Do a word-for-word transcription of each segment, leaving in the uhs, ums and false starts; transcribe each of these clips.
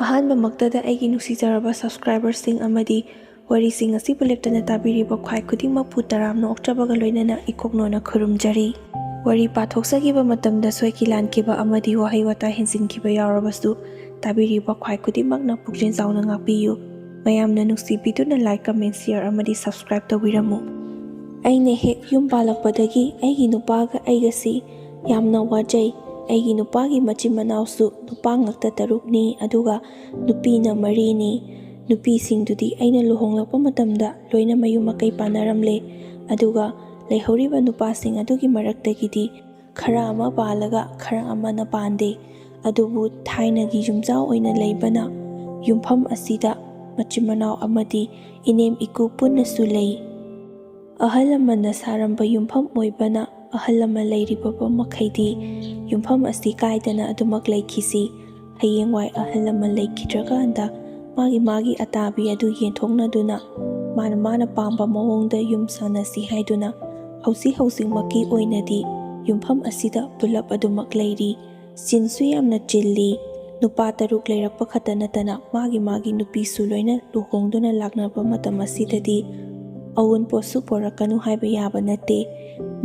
ꯑꯍꯥꯟꯕꯃꯛꯇꯗ ꯑꯩꯒꯤ ꯅꯨꯡꯁꯤꯖꯔꯕ subscriberꯁꯤꯡ ꯑꯃꯗꯤ ꯋꯥꯔꯤꯁꯤꯡ ꯑꯁꯤꯕꯨ ꯂꯦꯞꯇꯅ ꯇꯥꯕꯤꯔꯤꯕ ꯈ꯭ꯋꯥꯏ ꯈꯨꯗꯤꯡꯃꯛꯄꯨ ꯇꯔꯥꯝꯅ ꯑꯣꯛꯆꯕꯒ ꯂꯣꯏꯅꯅ ꯏꯀꯣꯛꯅꯣꯅ ꯈꯨꯔꯨꯝꯖꯔꯤ꯫ ꯋꯥꯔꯤ ꯄꯥꯊꯣꯛꯆꯈꯤꯕ ꯃꯇꯝꯗ ꯁꯣꯏꯈꯤ ꯂꯥꯟꯈꯤꯕ ꯑꯃꯗꯤ ꯋꯥꯍꯩ ꯋꯥꯇꯥ ꯍꯦꯟꯖꯤꯟꯈꯤꯕ ꯌꯥꯎꯔꯕꯁꯨ ꯇꯥꯕꯤꯔꯤꯕ ꯈ꯭ꯋꯥꯏ ꯈꯨꯗꯤꯡꯃꯛꯅ ꯄꯨꯛꯆꯦꯜ ꯆꯥꯎꯅ ꯉꯥꯛꯄꯤꯌꯨ꯫ ꯃꯌꯥꯝꯅ ꯅꯨꯡꯁꯤꯕꯤꯗꯨꯅ like, comment, share ꯑꯃꯗꯤ subscribe ꯇꯧꯕꯤꯔꯝꯃꯨ꯫ ꯑꯩꯅ ꯍꯦꯛ ꯌꯨꯝ ꯄꯥꯜꯂꯛꯄꯗꯒꯤ ꯑꯩꯒꯤ ꯅꯨꯄꯥꯒ ꯑꯩꯒꯁꯤ ꯌꯥꯝꯅ ꯋꯥꯖꯩ꯫ ꯑꯩꯒꯤ ꯅꯨꯄꯥꯒꯤ ꯃꯆꯤꯟ ꯃꯅꯥꯎꯁꯨ ꯅꯨꯄꯥ ꯉꯥꯛꯇ ꯇꯔꯨꯛꯅꯤ, ꯑꯗꯨꯒ ꯅꯨꯄꯤꯅ ꯃꯔꯤꯅꯤ꯫ ꯅꯨꯄꯤꯁꯤꯡꯗꯨꯗꯤ ꯑꯩꯅ ꯂꯨꯍꯣꯡꯂꯛꯄ ꯃꯇꯝꯗ ꯂꯣꯏꯅ ꯃꯌꯨꯝ ꯃꯀꯩ ꯄꯥꯟꯅꯔꯝꯂꯦ, ꯑꯗꯨꯒ ꯂꯩꯍꯧꯔꯤꯕ ꯅꯨꯄꯥꯁꯤꯡ ꯑꯗꯨꯒꯤ ꯃꯔꯛꯇꯒꯤꯗꯤ ꯈꯔ ꯑꯃ ꯄꯥꯜꯂꯒ ꯈꯔ ꯑꯃꯅ ꯄꯥꯟꯗꯦ꯫ ꯑꯗꯨꯕꯨ ꯊꯥꯏꯅꯒꯤ ꯌꯨꯝꯖꯥꯎ ꯑꯣꯏꯅ ꯂꯩꯕꯅ ꯌꯨꯝꯐꯝ ꯑꯁꯤꯗ ꯃꯆꯤꯟ ꯃꯅꯥꯎ ꯑꯃꯗꯤ ꯏꯅꯦꯝ ꯏꯀꯨ ꯄꯨꯟꯅꯁꯨ ꯂꯩ꯫ ꯑꯍꯜ ꯂꯃꯟꯅ ꯁꯥꯔꯝꯕ ꯌꯨꯝꯐꯝ ꯑꯣꯏꯕꯅ ꯑꯍꯜ ꯂꯃꯟ ꯂꯩꯔꯤꯕ ꯃꯈꯩꯗꯤ ꯌꯨꯝꯐꯝ ꯑꯁꯤ ꯀꯥꯏꯗꯅ ꯑꯗꯨꯃꯛ ꯂꯩꯈꯤꯁꯤ꯫ ꯍꯌꯦꯡꯋꯥꯏ ꯑꯍꯜ ꯂꯃꯟ ꯂꯩꯈꯤꯗ꯭ꯔꯀꯥꯟꯗ ꯃꯥꯒꯤ ꯃꯥꯒꯤ ꯑꯇꯥꯕꯤ ꯑꯗꯨ ꯌꯦꯟꯊꯣꯛꯅꯗꯨꯅ ꯃꯥꯅ ꯃꯥꯅ ꯄꯥꯝꯕ ꯃꯑꯣꯡꯗ ꯌꯨꯝ ꯁꯥꯟꯅꯁꯤ ꯍꯥꯏꯗꯨꯅ ꯍꯧꯖꯤꯛ ꯍꯧꯖꯤꯛꯃꯛꯀꯤ ꯑꯣꯏꯅꯗꯤ ꯌꯨꯝꯐꯝ ꯑꯁꯤꯗ ꯄꯨꯂꯞ ꯑꯗꯨꯃꯛ ꯂꯩꯔꯤ꯫ ꯆꯤꯟꯁꯨ ꯌꯥꯝꯅ ꯆꯤꯜꯂꯤ꯫ ꯅꯨꯄꯥ ꯇꯔꯨꯛ ꯂꯩꯔꯛꯄ ꯈꯛꯇ ꯅꯠꯇꯅ ꯃꯥꯒꯤ ꯃꯥꯒꯤ ꯅꯨꯄꯤꯁꯨ ꯂꯣꯏꯅ ꯂꯨꯍꯣꯡꯗꯨꯅ ꯂꯥꯛꯅꯕ ꯃꯇꯝ ꯑꯁꯤꯗꯗꯤ ꯑꯋꯨꯟꯄꯣꯠꯁꯨ ꯄꯣꯔꯛꯀꯅꯨ ꯍꯥꯏꯕ ꯌꯥꯕ ꯅꯠꯇꯦ꯫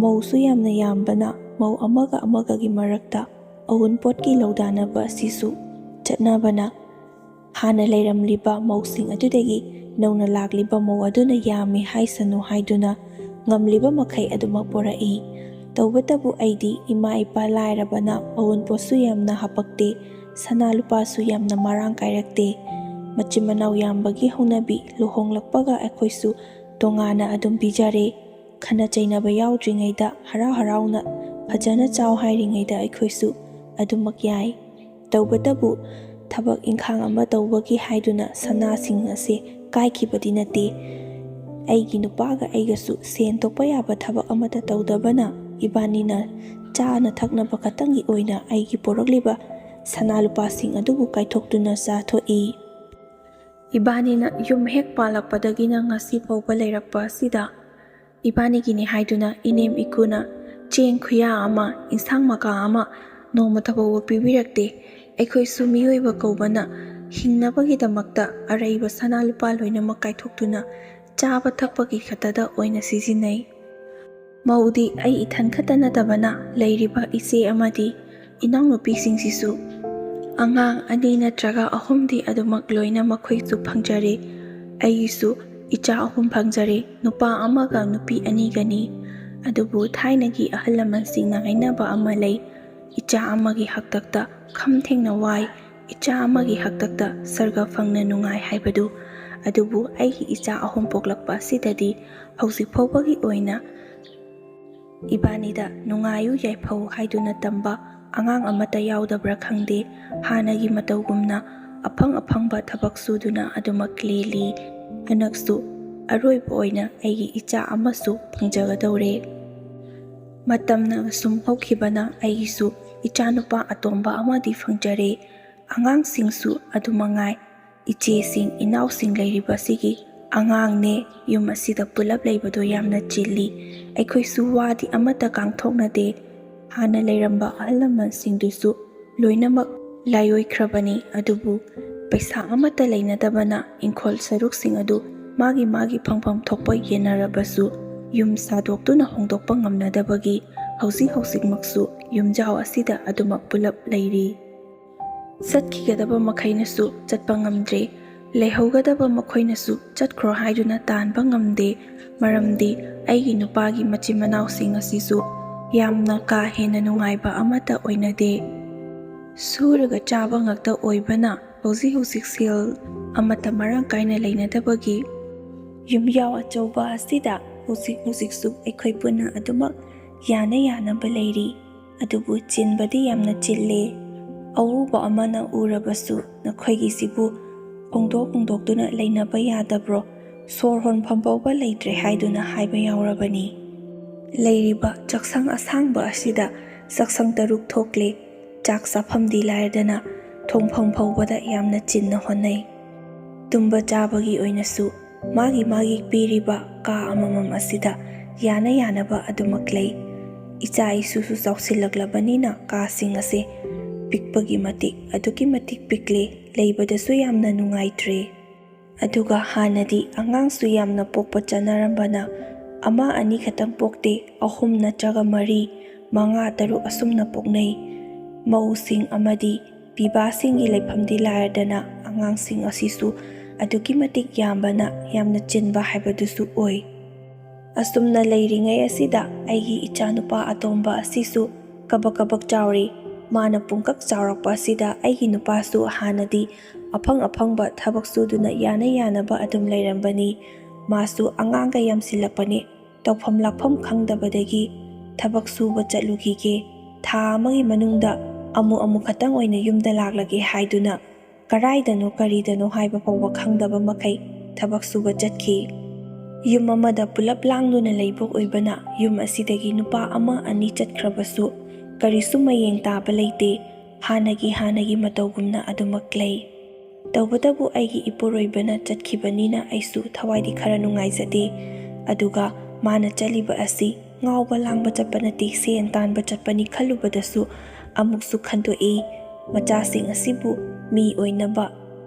ꯃꯧꯁꯨ ꯌꯥꯝꯅ ꯌꯥꯝꯕꯅ ꯃꯧ ꯑꯃꯒ ꯑꯃꯒꯒꯤ ꯃꯔꯛꯇ ꯑꯋꯨꯟꯄꯣꯠꯀꯤ ꯂꯧꯗꯥꯅꯕ ꯑꯁꯤꯁꯨ ꯆꯠꯅꯕꯅ ꯍꯥꯟꯅ ꯂꯩꯔꯝꯂꯤꯕ ꯃꯧꯁꯤꯡ ꯑꯗꯨꯗꯒꯤ ꯅꯧꯅ ꯂꯥꯛꯂꯤꯕ ꯃꯧ ꯑꯗꯨꯅ ꯌꯥꯝꯃꯤ ꯍꯥꯏꯁꯅꯨ ꯍꯥꯏꯗꯨꯅ ꯉꯝꯂꯤꯕ ꯃꯈꯩ ꯑꯗꯨꯃꯛ ꯄꯣꯔꯛꯏ꯫ ꯇꯧꯕꯇꯕꯨ ꯑꯩꯗꯤ ꯏꯃꯥ ꯏꯄꯥ ꯂꯥꯏꯔꯕꯅ ꯑꯋꯨꯟꯄꯣꯠꯁꯨ ꯌꯥꯝꯅ ꯍꯥꯄꯛꯇꯦ, ꯁꯅꯥ ꯂꯨꯄꯥꯁꯨ ꯌꯥꯝꯅ ꯃꯔꯥꯡ ꯀꯥꯏꯔꯛꯇꯦ꯫ ꯃꯆꯤꯟ ꯃꯅꯥꯎ ꯌꯥꯝꯕꯒꯤ ꯍꯧꯅꯕꯤ ꯂꯨꯍꯣꯡꯂꯛꯄꯒ ꯑꯩꯈꯣꯏꯁꯨ ꯇꯣꯉꯥꯟꯅ ꯑꯗꯨꯝ ꯄꯤꯖꯔꯦ꯫ ꯈꯠꯅ ꯆꯩꯅꯕ ꯌꯥꯎꯗ꯭ꯔꯤꯉꯩꯗ ꯍꯔꯥꯎ ꯍꯔꯥꯎꯅ ꯐꯖꯅ ꯆꯥꯎ ꯍꯥꯏꯔꯤꯉꯩꯗ ꯑꯩꯈꯣꯏꯁꯨ ꯑꯗꯨꯃꯛ ꯌꯥꯏ꯫ ꯇꯧꯕꯇꯕꯨ ꯊꯕꯛ ꯏꯪꯈꯥꯡ ꯑꯃ ꯇꯧꯕꯒꯤ ꯍꯥꯏꯗꯨꯅ ꯁꯅꯥꯁꯤꯡ ꯑꯁꯦ ꯀꯥꯏꯈꯤꯕꯗꯤ ꯅꯠꯇꯦ꯫ ꯑꯩꯒꯤ ꯅꯨꯄꯥꯒ ꯑꯩꯒꯁꯨ ꯁꯦꯟ ꯊꯣꯛꯄ ꯌꯥꯕ ꯊꯕꯛ ꯑꯃꯠꯇ ꯇꯧꯗꯕꯅ ꯏꯕꯥꯅꯤꯅ ꯆꯥꯅ ꯊꯛꯅꯕ ꯈꯛꯇꯪꯒꯤ ꯑꯣꯏꯅ ꯑꯩꯒꯤ ꯄꯣꯔꯛꯂꯤꯕ ꯁꯅꯥ ꯂꯨꯄꯥꯁꯤꯡ ꯑꯗꯨꯕꯨ ꯀꯥꯏꯊꯣꯛꯇꯨꯅ ꯆꯥꯊꯣꯛꯏ꯫ ꯏꯕꯥꯅꯤꯅ ꯌꯨꯝ ꯍꯦꯛ ꯄꯥꯜꯂꯛꯄꯗꯒꯤꯅ ꯉꯁꯤ ꯐꯥꯎꯕ ꯂꯩꯔꯛꯄ ꯑꯁꯤꯗ ꯏꯕꯥꯅꯤꯒꯤꯅꯤ ꯍꯥꯏꯗꯨꯅ ꯏꯅꯦꯝ ꯏꯀꯨꯅ ꯆꯦꯡ ꯈꯨꯌꯥ ꯑꯃ, ꯏꯟꯁꯥꯡ ꯃꯀꯥ ꯑꯃ ꯅꯣꯡꯃꯇ ꯐꯥꯎꯕ ꯄꯤꯕꯤꯔꯛꯇꯦ꯫ ꯑꯩꯈꯣꯏꯁꯨ ꯃꯤꯑꯣꯏꯕ ꯀꯧꯕꯅ ꯍꯤꯡꯅꯕꯒꯤꯗꯃꯛꯇ ꯑꯔꯩꯕ ꯁꯅꯥ ꯂꯨꯄꯥ ꯂꯣꯏꯅꯃꯛ ꯀꯥꯏꯊꯣꯛꯇꯨꯅ ꯆꯥꯕ ꯊꯛꯄꯒꯤ ꯈꯛꯇꯗ ꯑꯣꯏꯅ ꯁꯤꯖꯤꯟꯅꯩ꯫ ꯃꯧꯗꯤ ꯑꯩ ꯏꯊꯟ ꯈꯛꯇ ꯅꯠꯇꯕꯅ, ꯂꯩꯔꯤꯕ ꯏꯆꯦ ꯑꯃꯗꯤ ꯏꯅꯥꯎꯅꯨꯄꯤꯁꯤꯡꯁꯤꯁꯨ ꯑꯉꯥꯡ ꯑꯅꯤ ꯅꯠꯇ꯭ꯔꯒ ꯑꯍꯨꯝꯗꯤ ꯑꯗꯨꯃꯛ ꯂꯣꯏꯅ ꯃꯈꯣꯏꯁꯨ ꯐꯪꯖꯔꯦ꯫ ꯑꯩꯒꯤꯁꯨ ꯏꯆꯥ ꯑꯍꯨꯝ ꯐꯪꯖꯔꯦ, ꯅꯨꯄꯥ ꯑꯃꯒ ꯅꯨꯄꯤ ꯑꯅꯤꯒꯅꯤ꯫ ꯑꯗꯨꯕꯨ ꯊꯥꯏꯅꯒꯤ ꯑꯍꯜ ꯂꯃꯟꯁꯤꯡꯅ ꯍꯥꯏꯅꯕ ꯑꯃ ꯂꯩ, "ꯏꯆꯥ ꯑꯃꯒꯤ ꯍꯥꯛꯇꯛꯇ ꯈꯝ ꯊꯦꯡꯅ ꯋꯥꯏ, ꯏꯆꯥ ꯑꯃꯒꯤ ꯍꯥꯛꯇꯛꯇ ꯁꯔꯒ ꯐꯪꯅ ꯅꯨꯡꯉꯥꯏ" ꯍꯥꯏꯕꯗꯨ꯫ ꯑꯗꯨꯕꯨ ꯑꯩꯒꯤ ꯏꯆꯥ ꯑꯍꯨꯝ ꯄꯣꯛꯂꯛꯄ ꯑꯁꯤꯗꯗꯤ ꯍꯧꯖꯤꯛ ꯐꯥꯎꯕꯒꯤ ꯑꯣꯏꯅ ꯏꯕꯥꯅꯤꯗ ꯅꯨꯡꯉꯥꯏꯌꯨ ꯌꯥꯏꯐꯧ ꯍꯥꯏꯗꯨꯅ ꯇꯝꯕ ꯑꯉꯥꯡ ꯑꯃꯠꯇ ꯌꯥꯎꯗꯕ꯭ꯔꯥ ꯈꯪꯗꯦ꯫ ꯍꯥꯟꯅꯒꯤ ꯃꯇꯧꯒꯨꯝꯅ ꯑꯐꯪ ꯑꯐꯪꯕ ꯊꯕꯛ ꯁꯨꯗꯨꯅ ꯑꯗꯨꯃꯛ ꯂꯦꯜꯂꯤ꯫ ꯍꯟꯗꯛꯁꯨ ꯑꯔꯣꯏꯕ ꯑꯣꯏꯅ ꯑꯩꯒꯤ ꯏꯆꯥ ꯑꯃꯁꯨ ꯐꯪꯖꯒꯗꯧꯔꯦ꯫ ꯃꯇꯝꯅ ꯑꯁꯨꯝ ꯍꯧꯈꯤꯕꯅ ꯑꯩꯒꯤꯁꯨ ꯏꯆꯥꯅꯨꯄꯥ ꯑꯇꯣꯝꯕ ꯑꯃꯗꯤ ꯐꯪꯖꯔꯦ꯫ ꯑꯉꯥꯡꯁꯤꯡꯁꯨ ꯑꯗꯨ ꯃꯉꯥꯏ꯫ ꯏꯆꯦꯁꯤꯡ, ꯏꯅꯥꯎꯁꯤꯡ ꯂꯩꯔꯤꯕꯁꯤꯒꯤ ꯑꯉꯥꯡꯅꯦ꯫ ꯌꯨꯝ ꯑꯁꯤꯗ ꯄꯨꯂꯞ ꯂꯩꯕꯗꯣ ꯌꯥꯝꯅ ꯆꯤꯜꯂꯤ꯫ ꯑꯩꯈꯣꯏꯁꯨ ꯋꯥꯗꯤ ꯑꯃꯠꯇ ꯀꯥꯡꯊꯣꯛꯅꯗꯦ꯫ ꯍꯥꯟꯅ ꯂꯩꯔꯝꯕ ꯑꯍꯜ ꯂꯃꯟꯁꯤꯡꯗꯨꯁꯨ ꯂꯣꯏꯅꯃꯛ ꯂꯥꯏꯑꯣꯏꯈ꯭ꯔꯕꯅꯤ꯫ ꯑꯗꯨꯕꯨ ꯄꯩꯁꯥ ꯑꯃꯠꯇ ꯂꯩꯅꯗꯕꯅ ꯏꯪꯈꯣꯜ ꯁꯔꯨꯛꯁꯤꯡ ꯑꯗꯨ ꯃꯥꯒꯤ ꯃꯥꯒꯤ ꯐꯪꯐꯝ ꯊꯣꯛꯄ ꯌꯦꯟꯅꯔꯕꯁꯨ, ꯌꯨꯝ ꯁꯥꯗꯣꯛꯇꯨꯅ ꯍꯣꯡꯗꯣꯛꯄ ꯉꯝꯅꯗꯕꯒꯤ ꯍꯧꯖꯤꯛ ꯍꯧꯖꯤꯛꯃꯛꯁꯨ ꯌꯨꯝꯖꯥꯎ ꯑꯁꯤꯗ ꯑꯗꯨꯃꯛ ꯄꯨꯂꯞ ꯂꯩꯔꯤ꯫ ꯆꯠꯈꯤꯒꯗꯕ ꯃꯈꯩꯅꯁꯨ ꯆꯠꯄ ꯉꯝꯗ꯭ꯔꯦ, ꯂꯩꯍꯧꯒꯗꯕ ꯃꯈꯣꯏꯅꯁꯨ ꯆꯠꯈ꯭ꯔꯣ ꯍꯥꯏꯗꯨꯅ ꯇꯥꯟꯕ ꯉꯝꯗꯦ꯫ ꯃꯔꯝꯗꯤ ꯑꯩꯒꯤ ꯅꯨꯄꯥꯒꯤ ꯃꯆꯤꯟ ꯃꯅꯥꯎꯁꯤꯡ ꯑꯁꯤꯁꯨ ꯌꯥꯝꯅ ꯀꯥ ꯍꯦꯟꯅ ꯅꯨꯡꯉꯥꯏꯕ ꯑꯃꯠꯇ ꯑꯣꯏꯅꯗꯦ꯫ ꯁꯨꯔꯒ ꯆꯥꯕ ꯉꯥꯛꯇ ꯑꯣꯏꯕꯅ ꯍꯧꯖꯤꯛ ꯍꯧꯖꯤꯛ ꯁꯦꯜ ꯑꯃꯠꯇ ꯃꯔꯥꯡ ꯀꯥꯏꯅ ꯂꯩꯅꯗꯕꯒꯤ ꯌꯨꯝꯌꯥꯎ ꯑꯆꯧꯕ ꯑꯁꯤꯗ ꯍꯧꯖꯤꯛ ꯍꯧꯖꯤꯛꯁꯨ ꯑꯩꯈꯣꯏ ꯄꯨꯟꯅ ꯑꯗꯨꯃꯛ ꯌꯥꯅ ꯌꯥꯅꯕ ꯂꯩꯔꯤ꯫ ꯑꯗꯨꯕꯨ ꯆꯤꯟꯕꯗꯤ ꯌꯥꯝꯅ ꯆꯤꯜꯂꯦ꯫ ꯑꯎꯕ ꯑꯃꯅ ꯎꯔꯕꯁꯨ ꯅꯈꯣꯏꯒꯤꯁꯤꯕꯨ ꯍꯣꯡꯗꯣꯛ ꯍꯣꯡꯗꯣꯛꯇꯨꯅ ꯂꯩꯅꯕ ꯌꯥꯗꯕ꯭ꯔꯣ? ꯁꯣꯔ ꯍꯣꯟꯐꯝ ꯐꯥꯎꯕ ꯂꯩꯇ꯭ꯔꯦ ꯍꯥꯏꯗꯨꯅ ꯍꯥꯏꯕ ꯌꯥꯎꯔꯕꯅꯤ꯫ ꯂꯩꯔꯤꯕ ꯆꯥꯛꯁꯪ ꯑꯁꯥꯡꯕ ꯑꯁꯤꯗ ꯆꯥꯛꯁꯪ ꯇꯔꯨꯛ ꯊꯣꯛꯂꯦ꯫ ꯆꯥꯛ ꯆꯥꯐꯝꯗꯤ ꯂꯥꯏꯔꯗꯅ ꯊꯣꯡꯐꯝ ꯐꯥꯎꯕꯗ ꯌꯥꯝꯅ ꯆꯤꯟꯅ ꯍꯣꯠꯅꯩ꯫ ꯇꯨꯝꯕ ꯆꯥꯕꯒꯤ ꯑꯣꯏꯅꯁꯨ ꯃꯥꯒꯤ ꯃꯥꯒꯤ ꯄꯤꯔꯤꯕ ꯀꯥ ꯑꯃꯃꯝ ꯑꯁꯤꯗ ꯌꯥꯅ ꯌꯥꯅꯕ ꯑꯗꯨꯃꯛ ꯂꯩ꯫ ꯏꯆꯥ ꯏꯁꯨꯁꯨ ꯆꯥꯎꯁꯤꯜꯂꯛꯂꯕꯅꯤꯅ ꯀꯥꯁꯤꯡ ꯑꯁꯦ ꯄꯤꯛꯄꯒꯤ ꯃꯇꯤꯛ ꯑꯗꯨꯛꯀꯤ ꯃꯇꯤꯛ ꯄꯤꯛꯂꯦ, ꯂꯩꯕꯗꯁꯨ ꯌꯥꯝꯅ ꯅꯨꯡꯉꯥꯏꯇ꯭ꯔꯦ꯫ ꯑꯗꯨꯒ ꯍꯥꯟꯅꯗꯤ ꯑꯉꯥꯡꯁꯨ ꯌꯥꯝꯅ ꯄꯣꯛꯄ ꯆꯠꯅꯔꯝꯕꯅ, ꯑꯃ ꯑꯅꯤ ꯈꯛꯇꯪ ꯄꯣꯛꯇꯦ, ꯑꯍꯨꯝ ꯅꯠꯇ꯭ꯔꯒ ꯃꯔꯤ, ꯃꯉꯥ, ꯇꯔꯨꯛ ꯑꯁꯨꯝꯅ ꯄꯣꯛꯅꯩ꯫ ꯃꯧꯁꯤꯡ ꯑꯃꯗꯤ ꯄꯤꯕꯥꯁꯤꯡꯒꯤ ꯂꯩꯐꯝꯗꯤ ꯂꯥꯏꯔꯗꯅ, ꯑꯉꯥꯡꯁꯤꯡ ꯑꯁꯤꯁꯨ ꯑꯗꯨꯛꯀꯤ ꯃꯇꯤꯛ ꯌꯥꯝꯕꯅ ꯌꯥꯝꯅ ꯆꯤꯟꯕ ꯍꯥꯏꯕꯗꯨꯁꯨ ꯑꯣꯏ꯫ ꯑꯁꯨꯝꯅ ꯂꯩꯔꯤꯉꯩ ꯑꯁꯤꯗ ꯑꯩꯒꯤ ꯏꯆꯥꯅꯨꯄꯥ ꯑꯇꯣꯝꯕ ꯑꯁꯤꯁꯨ ꯀꯕꯛ ꯀꯕꯛ ꯆꯥꯎꯔꯤ꯫ ꯃꯥꯅ ꯄꯨꯡꯀꯛ ꯆꯥꯎꯔꯛꯄ ꯑꯁꯤꯗ ꯑꯩꯒꯤ ꯅꯨꯄꯥꯁꯨ ꯍꯥꯟꯅꯗꯤ ꯑꯐꯪ ꯑꯐꯪꯕ ꯊꯕꯛ ꯁꯨꯗꯨꯅ ꯌꯥꯅ ꯌꯥꯅꯕ ꯑꯗꯨꯝ ꯂꯩꯔꯝꯕꯅꯤ꯫ ꯃꯥꯁꯨ ꯑꯉꯥꯡꯒ ꯌꯥꯝꯁꯤꯜꯂꯛꯄꯅꯤ꯫ ꯇꯧꯐꯝ ꯂꯥꯛꯐꯝ ꯈꯪꯗꯕꯗꯒꯤ ꯊꯕꯛ ꯁꯨꯕ ꯆꯠꯂꯨꯈꯤꯒꯦ, ꯊꯥ ꯑꯃꯒꯤ ꯃꯅꯨꯡꯗ ꯑꯃꯨꯛ ꯑꯃꯨꯛ ꯈꯛꯇꯪ ꯑꯣꯏꯅ ꯌꯨꯝꯗ ꯂꯥꯛꯂꯒꯦ ꯍꯥꯏꯗꯨꯅ ꯀꯔꯥꯏꯗꯅꯣ ꯀꯔꯤꯗꯅꯣ ꯍꯥꯏꯕ ꯐꯥꯎꯕ ꯈꯪꯗꯕ ꯃꯈꯩ ꯊꯕꯛ ꯁꯨꯕ ꯆꯠꯈꯤ꯫ ꯌꯨꯝ ꯑꯃꯗ ꯄꯨꯂꯞ ꯂꯥꯡꯗꯨꯅ ꯂꯩꯕ ꯑꯣꯏꯕꯅ ꯌꯨꯝ ꯑꯁꯤꯗꯒꯤ ꯅꯨꯄꯥ ꯑꯃ ꯑꯅꯤ ꯆꯠꯈ꯭ꯔꯕꯁꯨ ꯀꯔꯤꯁꯨ ꯃꯌꯦꯡ ꯇꯥꯕ ꯂꯩꯇꯦ꯫ ꯍꯥꯟꯅꯒꯤ ꯍꯥꯟꯅꯒꯤ ꯃꯇꯧꯒꯨꯝꯅ ꯑꯗꯨꯃꯛ ꯂꯩ꯫ ꯇꯧꯕꯇꯕꯨ ꯑꯩꯒꯤ ꯏꯄꯨꯔꯣꯏꯕꯅ ꯆꯠꯈꯤꯕꯅꯤꯅ ꯑꯩꯁꯨ ꯊꯋꯥꯏꯗꯤ ꯈꯔ ꯅꯨꯡꯉꯥꯏꯖꯗꯦ꯫ ꯑꯗꯨꯒ ꯃꯥꯅ ꯆꯠꯂꯤꯕ ꯑꯁꯤ ꯉꯥꯎꯕ ꯂꯥꯡꯕ ꯆꯠꯄ ꯅꯠꯇꯦ, ꯁꯦꯟ ꯇꯥꯟꯕ ꯆꯠꯄꯅꯤ ꯈꯜꯂꯨꯕꯗꯁꯨ ꯑꯃꯨꯛꯁꯨ ꯈꯟꯗꯣꯛꯏ꯫ ꯃꯆꯥꯁꯤꯡ ꯑꯁꯤꯕꯨ ꯃꯤ ꯑꯣꯏꯅꯕ,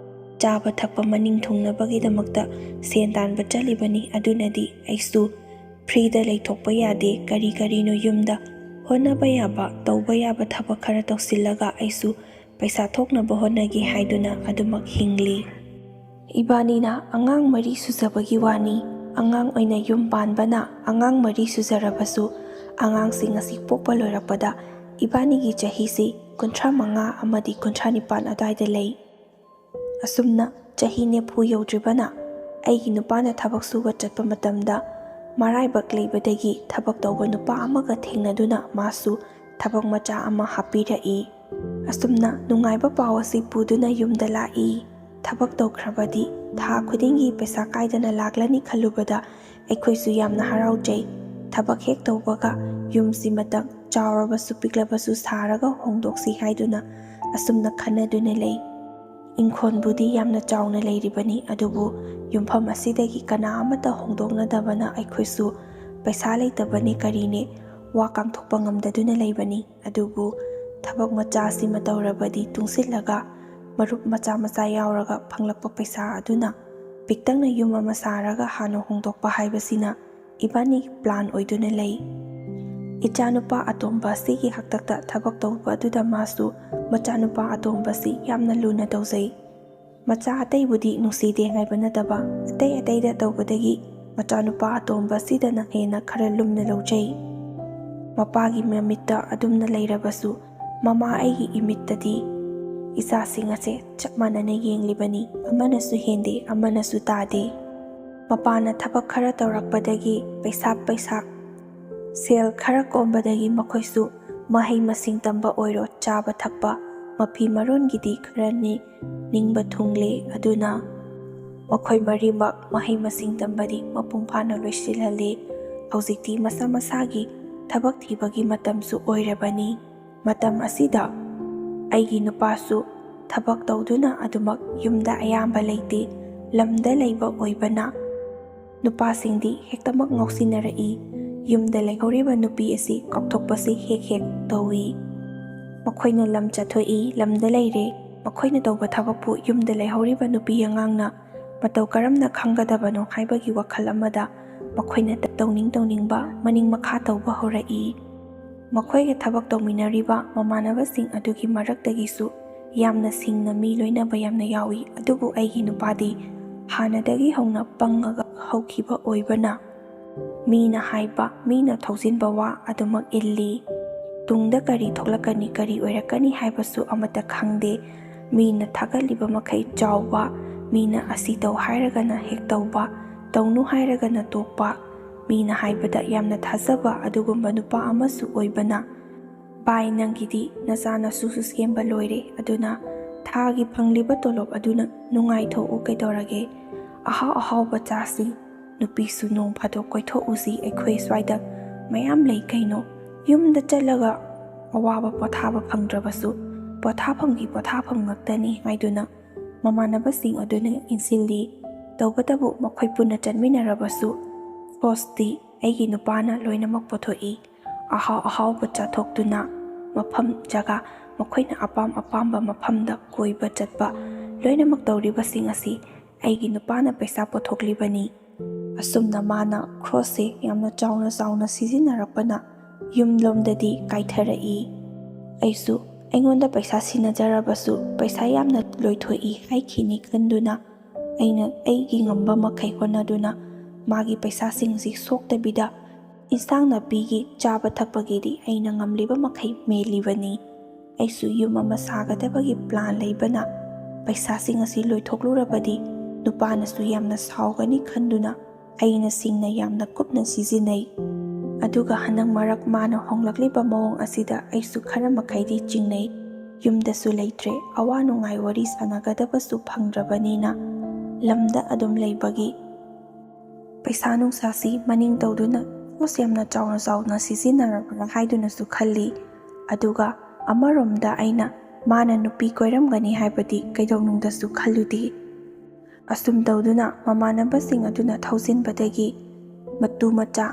ꯆꯥꯕ ꯊꯛꯄ ꯃꯅꯤꯡ ꯊꯨꯡꯅꯕꯒꯤꯗꯃꯛꯇ ꯁꯦꯟ ꯇꯥꯟꯕ ꯆꯠꯂꯤꯕꯅꯤ꯫ ꯑꯗꯨꯅꯗꯤ ꯑꯩꯁꯨ ꯐ꯭ꯔꯤꯗ ꯂꯩꯊꯣꯛꯄ ꯌꯥꯗꯦ꯫ ꯀꯔꯤ ꯀꯔꯤꯅꯣ ꯌꯨꯝꯗ ꯍꯣꯠꯅꯕ ꯌꯥꯕ, ꯇꯧꯕ ꯌꯥꯕ ꯊꯕꯛ ꯈꯔ ꯇꯧꯁꯤꯜꯂꯒ ꯑꯩꯁꯨ ꯄꯩꯁꯥ ꯊꯣꯛꯅꯕ ꯍꯣꯠꯅꯒꯦ ꯍꯥꯏꯗꯨꯅ ꯑꯗꯨꯃꯛ ꯍꯤꯡꯂꯤ꯫ ꯏꯕꯥꯅꯤꯅ ꯑꯉꯥꯡ ꯃꯔꯤ ꯁꯨꯖꯕꯒꯤ ꯋꯥꯅꯤ꯫ ꯑꯉꯥꯡ ꯑꯣꯏꯅ ꯌꯨꯝ ꯄꯥꯟꯕꯅ ꯑꯉꯥꯡ ꯃꯔꯤ ꯁꯨꯖꯔꯕꯁꯨ, ꯑꯉꯥꯡꯁꯤꯡ ꯑꯁꯤ ꯄꯣꯛꯄ ꯂꯣꯏꯔꯛꯄꯗ ꯏꯕꯥꯅꯤꯒꯤ ꯆꯍꯤꯁꯤ ꯀꯨꯟꯊ꯭ꯔꯥ ꯃꯉꯥ ꯑꯃꯗꯤ ꯀꯨꯟꯊ꯭ꯔꯥ ꯅꯤꯄꯥꯟ ꯑꯗꯨꯋꯥꯏꯗ ꯂꯩ꯫ ꯑꯁꯨꯝꯅ ꯆꯍꯤ ꯅꯤꯐꯨ ꯌꯧꯗ꯭ꯔꯤꯕꯅ ꯑꯩꯒꯤ ꯅꯨꯄꯥꯅ ꯊꯕꯛ ꯁꯨꯕ ꯆꯠꯄ ꯃꯇꯝꯗ ꯃꯔꯥꯏꯕꯛ ꯂꯩꯕꯗꯒꯤ ꯊꯕꯛ ꯇꯧꯕ ꯅꯨꯄꯥ ꯑꯃꯒ ꯊꯦꯡꯅꯗꯨꯅ ꯃꯥꯁꯨ ꯊꯕꯛ ꯃꯆꯥ ꯑꯃ ꯍꯥꯞꯄꯤꯔꯛꯏ꯫ ꯑꯁꯨꯝꯅ ꯅꯨꯡꯉꯥꯏꯕ ꯄꯥꯎ ꯑꯁꯤ ꯄꯨꯗꯨꯅ ꯌꯨꯝꯗ ꯂꯥꯛꯏ꯫ ꯊꯕꯛ ꯇꯧꯈ꯭ꯔꯕꯗꯤ ꯊꯥ ꯈꯨꯗꯤꯡꯒꯤ ꯄꯩꯁꯥ ꯀꯥꯏꯗꯅ ꯂꯥꯛꯂꯅꯤ ꯈꯜꯂꯨꯕꯗ ꯑꯩꯈꯣꯏꯁꯨ ꯌꯥꯝꯅ ꯍꯔꯥꯎꯖꯩ꯫ ꯊꯕꯛ ꯍꯦꯛ ꯇꯧꯕꯒ ꯌꯨꯝꯁꯤꯃꯇꯪ ꯆꯥꯎꯔꯕꯁꯨ ꯄꯤꯛꯂꯕꯁꯨ ꯁꯥꯔꯒ ꯍꯣꯡꯗꯣꯛꯁꯤ ꯍꯥꯏꯗꯨꯅ ꯑꯁꯨꯝꯅ ꯈꯟꯅꯗꯨꯅ ꯂꯩ꯫ ꯏꯪꯈꯣꯜꯕꯨꯗꯤ ꯌꯥꯝꯅ ꯆꯥꯎꯅ ꯂꯩꯔꯤꯕꯅꯤ, ꯑꯗꯨꯕꯨ ꯌꯨꯝꯐꯝ ꯑꯁꯤꯗꯒꯤ ꯀꯅꯥ ꯑꯃꯠꯇ ꯍꯣꯡꯗꯣꯛꯅꯗꯕꯅ ꯑꯩꯈꯣꯏꯁꯨ ꯄꯩꯁꯥ ꯂꯩꯇꯕꯅꯦ ꯀꯔꯤꯅꯦ ꯋꯥ ꯀꯥꯡꯊꯣꯛꯄ ꯉꯝꯗꯗꯨꯅ ꯂꯩꯕꯅꯤ꯫ ꯑꯗꯨꯕꯨ ꯊꯕꯛ ꯃꯆꯥꯁꯤꯃ ꯇꯧꯔꯕꯗꯤ ꯇꯨꯡꯁꯤꯜꯂꯒ ꯃꯔꯨꯞ ꯃꯆꯥ ꯃꯆꯥ ꯌꯥꯎꯔꯒ ꯐꯪꯂꯛꯄ ꯄꯩꯁꯥ ꯑꯗꯨꯅ ꯄꯤꯛꯇꯛꯅ ꯌꯨꯝ ꯑꯃ ꯁꯥꯔꯒ ꯍꯥꯟꯅ ꯍꯣꯡꯗꯣꯛꯄ ꯍꯥꯏꯕꯁꯤꯅ ꯏꯕꯥꯅꯤ ꯄ꯭ꯂꯥꯟ ꯑꯣꯏꯗꯨꯅ ꯂꯩ꯫ ꯏꯆꯥꯅꯨꯄꯥ ꯑꯇꯣꯝꯕ ꯑꯁꯤꯒꯤ ꯍꯥꯛꯇꯛꯇ ꯊꯕꯛ ꯇꯧꯕ ꯑꯗꯨꯗ ꯃꯥꯁꯨ ꯃꯆꯥꯅꯨꯄꯥ ꯑꯇꯣꯝꯕꯁꯤ ꯌꯥꯝꯅ ꯂꯨꯅ ꯇꯧꯖꯩ꯫ ꯃꯆꯥ ꯑꯇꯩꯕꯨꯗꯤ ꯅꯨꯡꯁꯤꯗꯦ ꯍꯥꯏꯕ ꯅꯠꯇꯕ, ꯑꯇꯩ ꯑꯇꯩꯗ ꯇꯧꯕꯗꯒꯤ ꯃꯆꯥꯅꯨꯄꯥ ꯑꯇꯣꯝꯕꯁꯤꯗꯅ ꯍꯦꯟꯅ ꯈꯔ ꯂꯨꯝꯅ ꯂꯧꯖꯩ꯫ ꯃꯄꯥꯒꯤ ꯃꯃꯤꯠꯇ ꯑꯗꯨꯝꯅ ꯂꯩꯔꯕꯁꯨ, ꯃꯃꯥ ꯑꯩꯒꯤ ꯏꯃꯤꯠꯇꯗꯤ ꯏꯆꯥꯁꯤꯡ ꯑꯁꯦ ꯆꯞ ꯃꯥꯟꯅꯅ ꯌꯦꯡꯂꯤꯕꯅꯤ꯫ ꯑꯃꯅꯁꯨ ꯍꯦꯟꯗꯦ, ꯑꯃꯅꯁꯨ ꯇꯥꯗꯦ꯫ ꯃꯄꯥꯅ ꯊꯕꯛ ꯈꯔ ꯇꯧꯔꯛꯄꯗꯒꯤ ꯄꯩꯁꯥ, ꯄꯩꯁꯥ, ꯁꯦꯜ ꯈꯔ ꯀꯣꯝꯕꯗꯒꯤ ꯃꯈꯣꯏꯁꯨ ꯃꯍꯩ ꯃꯁꯤꯡ ꯇꯝꯕ ꯑꯣꯏꯔꯣ, ꯆꯥꯕ ꯊꯛꯄ, ꯃꯐꯤ ꯃꯔꯣꯟꯒꯤꯗꯤ ꯈꯔ ꯅꯤ-, ꯅꯤꯡꯕ ꯊꯨꯡꯂꯦ꯫ ꯑꯗꯨꯅ ꯃꯈꯣꯏ ꯃꯔꯤꯃꯛ ꯃꯍꯩ ꯃꯁꯤꯡ ꯇꯝꯕꯗꯤ ꯃꯄꯨꯡ ꯐꯥꯅ ꯂꯣꯏꯁꯤꯜꯍꯜꯂꯦ꯫ ꯍꯧꯖꯤꯛꯇꯤ ꯃꯁꯥ ꯃꯁꯥꯒꯤ ꯊꯕꯛ ꯊꯤꯕꯒꯤ ꯃꯇꯝꯁꯨ ꯑꯣꯏꯔꯕꯅꯤ꯫ ꯃꯇꯝ ꯑꯁꯤꯗ ꯑꯩꯒꯤ ꯅꯨꯄꯥꯁꯨ ꯊꯕꯛ ꯇꯧꯗꯨꯅ ꯑꯗꯨꯃꯛ ꯌꯨꯝꯗ ꯑꯌꯥꯝꯕ ꯂꯩꯇꯦ꯫ ꯂꯝꯗ ꯂꯩꯕ ꯑꯣꯏꯕꯅ ꯅꯨꯄꯥꯁꯤꯡꯗꯤ ꯍꯦꯛꯇꯃꯛ ꯉꯥꯎꯁꯤꯟꯅꯔꯛꯏ꯫ ꯌꯨꯝꯗ ꯂꯩꯍꯧꯔꯤꯕ ꯅꯨꯄꯤ ꯑꯁꯤ ꯀꯥꯎꯊꯣꯛꯄꯁꯤ ꯍꯦꯛ ꯍꯦꯛ ꯇꯧꯏ꯫ ꯃꯈꯣꯏꯅ ꯂꯝ ꯆꯠꯊꯣꯛꯏ, ꯂꯝꯗ ꯂꯩꯔꯦ꯫ ꯃꯈꯣꯏꯅ ꯇꯧꯕ ꯊꯕꯛꯄꯨ ꯌꯨꯝꯗ ꯂꯩꯍꯧꯔꯤꯕ ꯅꯨꯄꯤ ꯑꯉꯥꯡꯅ ꯃꯇꯧ ꯀꯔꯝꯅ ꯈꯪꯒꯗꯕꯅꯣ ꯍꯥꯏꯕꯒꯤ ꯋꯥꯈꯜ ꯑꯃꯗ ꯃꯈꯣꯏꯅ ꯇꯧꯅꯤꯡ ꯇꯧꯅꯤꯡꯕ ꯃꯅꯤꯡ ꯃꯈꯥ ꯇꯧꯕ ꯍꯧꯔꯛꯏ꯫ ꯃꯈꯣꯏꯒ ꯊꯕꯛ ꯇꯧꯃꯤꯟꯅꯔꯤꯕ ꯃꯃꯥꯟꯅꯕꯁꯤꯡ ꯑꯗꯨꯒꯤ ꯃꯔꯛꯇꯒꯤꯁꯨ ꯌꯥꯝꯅ ꯁꯤꯡꯅ ꯃꯤ ꯂꯣꯏꯅꯕ ꯌꯥꯝꯅ ꯌꯥꯎꯏ꯫ ꯑꯗꯨꯕꯨ ꯑꯩꯒꯤ ꯅꯨꯄꯥꯗꯤ ꯍꯥꯟꯅꯗꯒꯤ ꯍꯧꯅ ꯄꯪꯉꯒ ꯍꯧꯈꯤꯕ ꯑꯣꯏꯕꯅ, ꯃꯤꯅ ꯍꯥꯏꯕ, ꯃꯤꯅ ꯊꯧꯖꯤꯟꯕ ꯋꯥ ꯑꯗꯨꯃꯛ ꯏꯜꯂꯤ꯫ ꯇꯨꯡꯗ ꯀꯔꯤ ꯊꯣꯛꯂꯛꯀꯅꯤ, ꯀꯔꯤ ꯑꯣꯏꯔꯛꯀꯅꯤ ꯍꯥꯏꯕꯁꯨ ꯑꯃꯠꯇ ꯈꯪꯗꯦ꯫ ꯃꯤꯅ ꯊꯥꯒꯠꯂꯤꯕ ꯃꯈꯩ ꯆꯥꯎꯕ, ꯃꯤꯅ ꯑꯁꯤ ꯇꯧ ꯍꯥꯏꯔꯒꯅ ꯍꯦꯛ ꯇꯧꯕ, ꯇꯧꯅꯨ ꯍꯥꯏꯔꯒꯅ ꯇꯣꯛꯄ, ꯃꯤꯅ ꯍꯥꯏꯕꯗ ꯌꯥꯝꯅ ꯊꯥꯖꯕ ꯑꯗꯨꯒꯨꯝꯕ ꯅꯨꯄꯥ ꯑꯃꯁꯨ ꯑꯣꯏꯕꯅ, "ꯚꯥꯏ, ꯅꯪꯒꯤꯗꯤ ꯅꯆꯥ ꯅꯁꯨꯁꯨ ꯁꯦꯝꯕ ꯂꯣꯏꯔꯦ, ꯑꯗꯨꯅ ꯊꯥꯒꯤ ꯐꯪꯂꯤꯕ ꯇꯣꯂꯣꯞ ꯑꯗꯨꯅ ꯅꯨꯡꯉꯥꯏꯊꯣꯛꯎ ꯀꯩꯗꯧꯔꯒꯦ? ꯑꯍꯥꯎ ꯑꯍꯥꯎꯕ ꯆꯥꯁꯤ, ꯅꯨꯄꯤꯁꯨ ꯅꯣꯡ ꯐꯥꯗꯣꯛ ꯀꯣꯏꯊꯣꯛꯎꯁꯤ, ꯑꯩꯈꯣꯏ ꯁ꯭ꯋꯥꯏꯗ ꯃꯌꯥꯝ ꯂꯩ ꯀꯩꯅꯣ꯫ ꯌꯨꯝꯗ ꯆꯠꯂꯒ ꯑꯋꯥꯕ ꯄꯣꯊꯥꯕ ꯐꯪꯗ꯭ꯔꯕꯁꯨ ꯄꯣꯊꯥꯐꯝꯒꯤ ꯄꯣꯊꯥꯐꯝ ꯉꯥꯛꯇꯅꯤ" ꯍꯥꯏꯗꯨꯅ ꯃꯃꯥꯟꯅꯕꯁꯤꯡ ꯑꯗꯨꯅ ꯏꯟꯁꯤꯜꯂꯤ꯫ ꯇꯧꯕꯇꯕꯨ ꯃꯈꯣꯏ ꯄꯨꯟꯅ ꯆꯠꯃꯤꯟꯅꯔꯕꯁꯨ ꯈꯣꯁꯇꯤ ꯑꯩꯒꯤ ꯅꯨꯄꯥꯅ ꯂꯣꯏꯅꯃꯛ ꯄꯨꯊꯣꯛꯏ꯫ ꯑꯍꯥꯎ ꯑꯍꯥꯎꯕ ꯆꯥꯊꯣꯛꯇꯨꯅ ꯃꯐꯝ ꯖꯒꯥ, ꯃꯈꯣꯏꯅ ꯑꯄꯥꯝ ꯑꯄꯥꯝꯕ ꯃꯐꯝꯗ ꯀꯣꯏꯕ ꯆꯠꯄ, ꯂꯣꯏꯅꯃꯛ ꯇꯧꯔꯤꯕꯁꯤꯡ ꯑꯁꯤ ꯑꯩꯒꯤ ꯅꯨꯄꯥꯅ ꯄꯩꯁꯥ ꯄꯨꯊꯣꯛꯂꯤꯕꯅꯤ꯫ ꯑꯁꯨꯝꯅ ꯃꯥꯅ ꯈ꯭ꯔꯣꯁꯁꯦ ꯌꯥꯝꯅ ꯆꯥꯎꯅ ꯆꯥꯎꯅ ꯁꯤꯖꯤꯟꯅꯔꯛꯄꯅ ꯌꯨꯝꯂꯣꯝꯗꯗꯤ ꯀꯥꯏꯊꯔꯛꯏ꯫ ꯑꯩꯁꯨ ꯑꯩꯉꯣꯟꯗ ꯄꯩꯁꯥ ꯁꯤꯟꯅꯖꯔꯕꯁꯨ ꯄꯩꯁꯥ ꯌꯥꯝꯅ ꯂꯣꯏꯊꯣꯛꯏ ꯍꯥꯏꯈꯤꯅꯤ ꯈꯟꯗꯨꯅ ꯑꯩꯅ ꯑꯩꯒꯤ ꯉꯝꯕ ꯃꯈꯩ ꯍꯣꯠꯅꯗꯨꯅ ꯃꯥꯒꯤ ꯄꯩꯁꯥꯁꯤꯡꯁꯤ ꯁꯣꯛꯇꯕꯤꯗ ꯏꯟꯁꯥꯡ ꯅꯥꯄꯤꯒꯤ ꯆꯥꯕ ꯊꯛꯄꯒꯤꯗꯤ ꯑꯩꯅ ꯉꯝꯂꯤꯕ ꯃꯈꯩ ꯃꯦꯜꯂꯤꯕꯅꯤ꯫ ꯑꯩꯁꯨ ꯌꯨꯝ ꯑꯃ ꯁꯥꯒꯗꯕꯒꯤ ꯄ꯭ꯂꯥꯟ ꯂꯩꯕꯅ ꯄꯩꯁꯥꯁꯤꯡ ꯑꯁꯤ ꯂꯣꯏꯊꯣꯛꯂꯨꯔꯕꯗꯤ ꯅꯨꯄꯥꯅꯁꯨ ꯌꯥꯝꯅ ꯁꯥꯎꯒꯅꯤ ꯈꯟꯗꯨꯅ ꯑꯩꯅ ꯁꯤꯡꯅ ꯌꯥꯝꯅ ꯀꯨꯞꯅ ꯁꯤꯖꯤꯟꯅꯩ꯫ ꯑꯗꯨꯒ ꯍꯟꯗꯛ ꯃꯔꯛ ꯃꯥꯅ ꯍꯣꯡꯂꯛꯂꯤꯕ ꯃꯑꯣꯡ ꯑꯁꯤꯗ ꯑꯩꯁꯨ ꯈꯔ ꯃꯈꯩꯗꯤ ꯆꯤꯡꯅꯩ꯫ ꯌꯨꯝꯗꯁꯨ ꯂꯩꯇ꯭ꯔꯦ, ꯑꯋꯥ ꯅꯨꯡꯉꯥꯏ ꯋꯥꯔꯤ ꯁꯥꯟꯅꯒꯗꯕꯁꯨ ꯐꯪꯗ꯭ꯔꯕꯅꯤꯅ ꯂꯝꯗ ꯑꯗꯨꯝ ꯂꯩꯕꯒꯤ ꯄꯩꯁꯥ ꯅꯨꯡꯁꯥꯁꯤ ꯃꯅꯤꯡ ꯇꯧꯗꯨꯅ ꯀꯣꯁ ꯌꯥꯝꯅ ꯆꯥꯎꯅ ꯆꯥꯎꯅ ꯁꯤꯖꯤꯟꯅꯔꯕ꯭ꯔꯥ ꯍꯥꯏꯗꯨꯅꯁꯨ ꯈꯜꯂꯤ꯫ ꯑꯗꯨꯒ ꯑꯃꯔꯣꯝꯗ ꯑꯩꯅ ꯃꯥꯅ ꯅꯨꯄꯤ ꯀꯣꯏꯔꯝꯒꯅꯤ ꯍꯥꯏꯕꯗꯤ ꯀꯩꯗꯧꯅꯨꯡꯗꯁꯨ ꯈꯜꯂꯨꯗꯦ꯫ ꯑꯁꯨꯝ ꯇꯧꯗꯨꯅ ꯃꯃꯥꯟꯅꯕꯁꯤꯡ ꯑꯗꯨꯅ ꯊꯧꯖꯤꯟꯕꯗꯒꯤ ꯃꯇꯨ ꯃꯆꯥ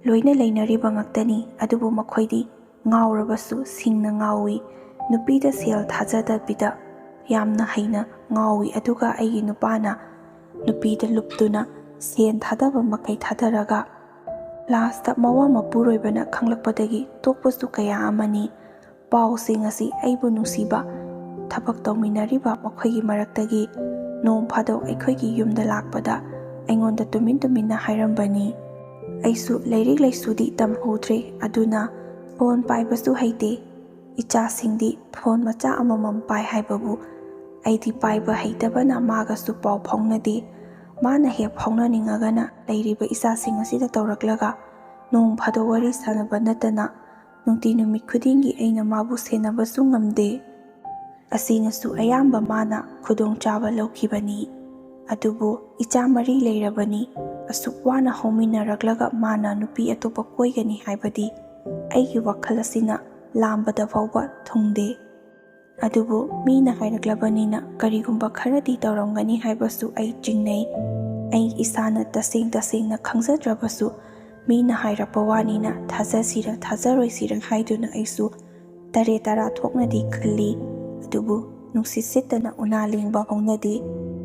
ꯂꯣꯏꯅ ꯂꯩꯅꯔꯤꯕ ꯉꯥꯛꯇꯅꯤ꯫ ꯑꯗꯨꯕꯨ ꯃꯈꯣꯏꯗꯤ ꯉꯥꯎꯔꯕꯁꯨ ꯁꯤꯡꯅ ꯉꯥꯎꯏ꯫ ꯅꯨꯄꯤꯗ ꯁꯦꯜ ꯊꯥꯖꯗꯕꯤꯗ ꯌꯥꯝꯅ ꯍꯩꯅ ꯉꯥꯎꯏ꯫ ꯑꯗꯨꯒ ꯑꯩꯒꯤ ꯅꯨꯄꯥꯅ ꯅꯨꯄꯤꯗ ꯂꯨꯞꯇꯨꯅ ꯁꯦꯟ ꯊꯥꯗꯕ ꯃꯈꯩ ꯊꯥꯗꯔꯒ ꯂꯥꯁꯇ ꯃꯋꯥ ꯃꯄꯨꯔꯣꯏꯕꯅ ꯈꯪꯂꯛꯄꯗꯒꯤ ꯇꯣꯛꯄꯁꯨ ꯀꯌꯥ ꯑꯃꯅꯤ꯫ ꯄꯥꯎꯁꯤꯡ ꯑꯁꯤ ꯑꯩꯕꯨ ꯅꯨꯡꯁꯤꯕ ꯊꯕꯛ ꯇꯧꯃꯤꯟꯅꯔꯤꯕ ꯃꯈꯣꯏꯒꯤ ꯃꯔꯛꯇꯒꯤ ꯅꯣꯡ ꯐꯥꯗꯣꯛ ꯑꯩꯈꯣꯏꯒꯤ ꯌꯨꯝꯗ ꯂꯥꯛꯄꯗ ꯑꯩꯉꯣꯟꯗ ꯇꯨꯃꯤꯟ ꯇꯨꯃꯤꯟꯅ ꯍꯥꯏꯔꯝꯕꯅꯤ꯫ ꯑꯩꯁꯨ ꯂꯥꯏꯔꯤꯛ ꯂꯥꯏꯁꯨꯗꯤ ꯇꯝꯍꯧꯗ꯭ꯔꯦ, ꯑꯗꯨꯅ ꯐꯣꯟ ꯄꯥꯏꯕꯁꯨ ꯍꯩꯇꯦ꯫ ꯏꯆꯥꯁꯤꯡꯗꯤ ꯐꯣꯟ ꯃꯆꯥ ꯑꯃꯃꯝ ꯄꯥꯏ ꯍꯥꯏꯕꯕꯨ ꯑꯩꯗꯤ ꯄꯥꯏꯕ ꯍꯩꯇꯕꯅ ꯃꯥꯒꯁꯨ ꯄꯥꯎ ꯐꯥꯎꯅꯗꯦ꯫ ꯃꯥꯅ ꯍꯦꯛ ꯐꯥꯎꯅꯅꯤꯡꯉꯒꯅ ꯂꯩꯔꯤꯕ ꯏꯆꯥꯁꯤꯡ ꯑꯁꯤꯗ ꯇꯧꯔꯛꯂꯒ ꯅꯣꯡ ꯐꯥꯗꯣꯛ ꯋꯥꯔꯤ ꯁꯥꯟꯅꯕ ꯅꯠꯇꯅ ꯅꯨꯡꯇꯤ ꯅꯨꯃꯤꯠ ꯈꯨꯗꯤꯡꯒꯤ ꯑꯩꯅ ꯃꯥꯕꯨ ꯁꯦꯟꯅꯕꯁꯨ ꯉꯝꯗꯦ꯫ ꯑꯁꯤꯅꯁꯨ ꯑꯌꯥꯝꯕ ꯃꯥꯅ ꯈꯨꯗꯣꯡꯆꯥꯕ ꯂꯧꯈꯤꯕꯅꯤ꯫ ꯑꯗꯨꯕꯨ ꯏꯆꯥ ꯃꯔꯤ ꯂꯩꯔꯕꯅꯤ, ꯑꯁꯨꯛ ꯋꯥꯅ ꯍꯧꯃꯤꯟꯅꯔꯛꯂꯒ ꯃꯥꯅ ꯅꯨꯄꯤ ꯑꯇꯣꯞꯄ ꯀꯣꯏꯒꯅꯤ ꯍꯥꯏꯕꯗꯤ ꯑꯩꯒꯤ ꯋꯥꯈꯜ ꯑꯁꯤꯅ ꯂꯥꯝꯕꯗ ꯐꯥꯎꯕ ꯊꯨꯡꯗꯦ꯫ ꯑꯗꯨꯕꯨ ꯃꯤꯅ ꯍꯥꯏꯔꯛꯂꯕꯅꯤꯅ ꯀꯔꯤꯒꯨꯝꯕ ꯈꯔꯗꯤ ꯇꯧꯔꯝꯒꯅꯤ ꯍꯥꯏꯕꯁꯨ ꯑꯩ ꯆꯤꯡꯅꯩ꯫ ꯑꯩ ꯏꯁꯥꯅ ꯇꯁꯦꯡ ꯇꯁꯦꯡꯅ ꯈꯪꯖꯗ꯭ꯔꯕꯁꯨ ꯃꯤꯅ ꯍꯥꯏꯔꯛꯄ ꯋꯥꯅꯤꯅ ꯊꯥꯖꯁꯤꯔ ꯊꯥꯖꯔꯣꯏꯁꯤꯔ ꯍꯥꯏꯗꯨꯅ ꯑꯩꯁꯨ ꯇꯔꯦ ꯇꯔꯥ ꯊꯣꯛꯅꯗꯤ ꯈꯜꯂꯤ꯫ ꯑꯗꯨꯕꯨ ꯅꯨꯡꯁꯤꯠ ꯁꯤꯠꯇꯅ ꯎꯅꯥ ꯂꯦꯡꯕ ꯍꯧꯅꯗꯦ꯫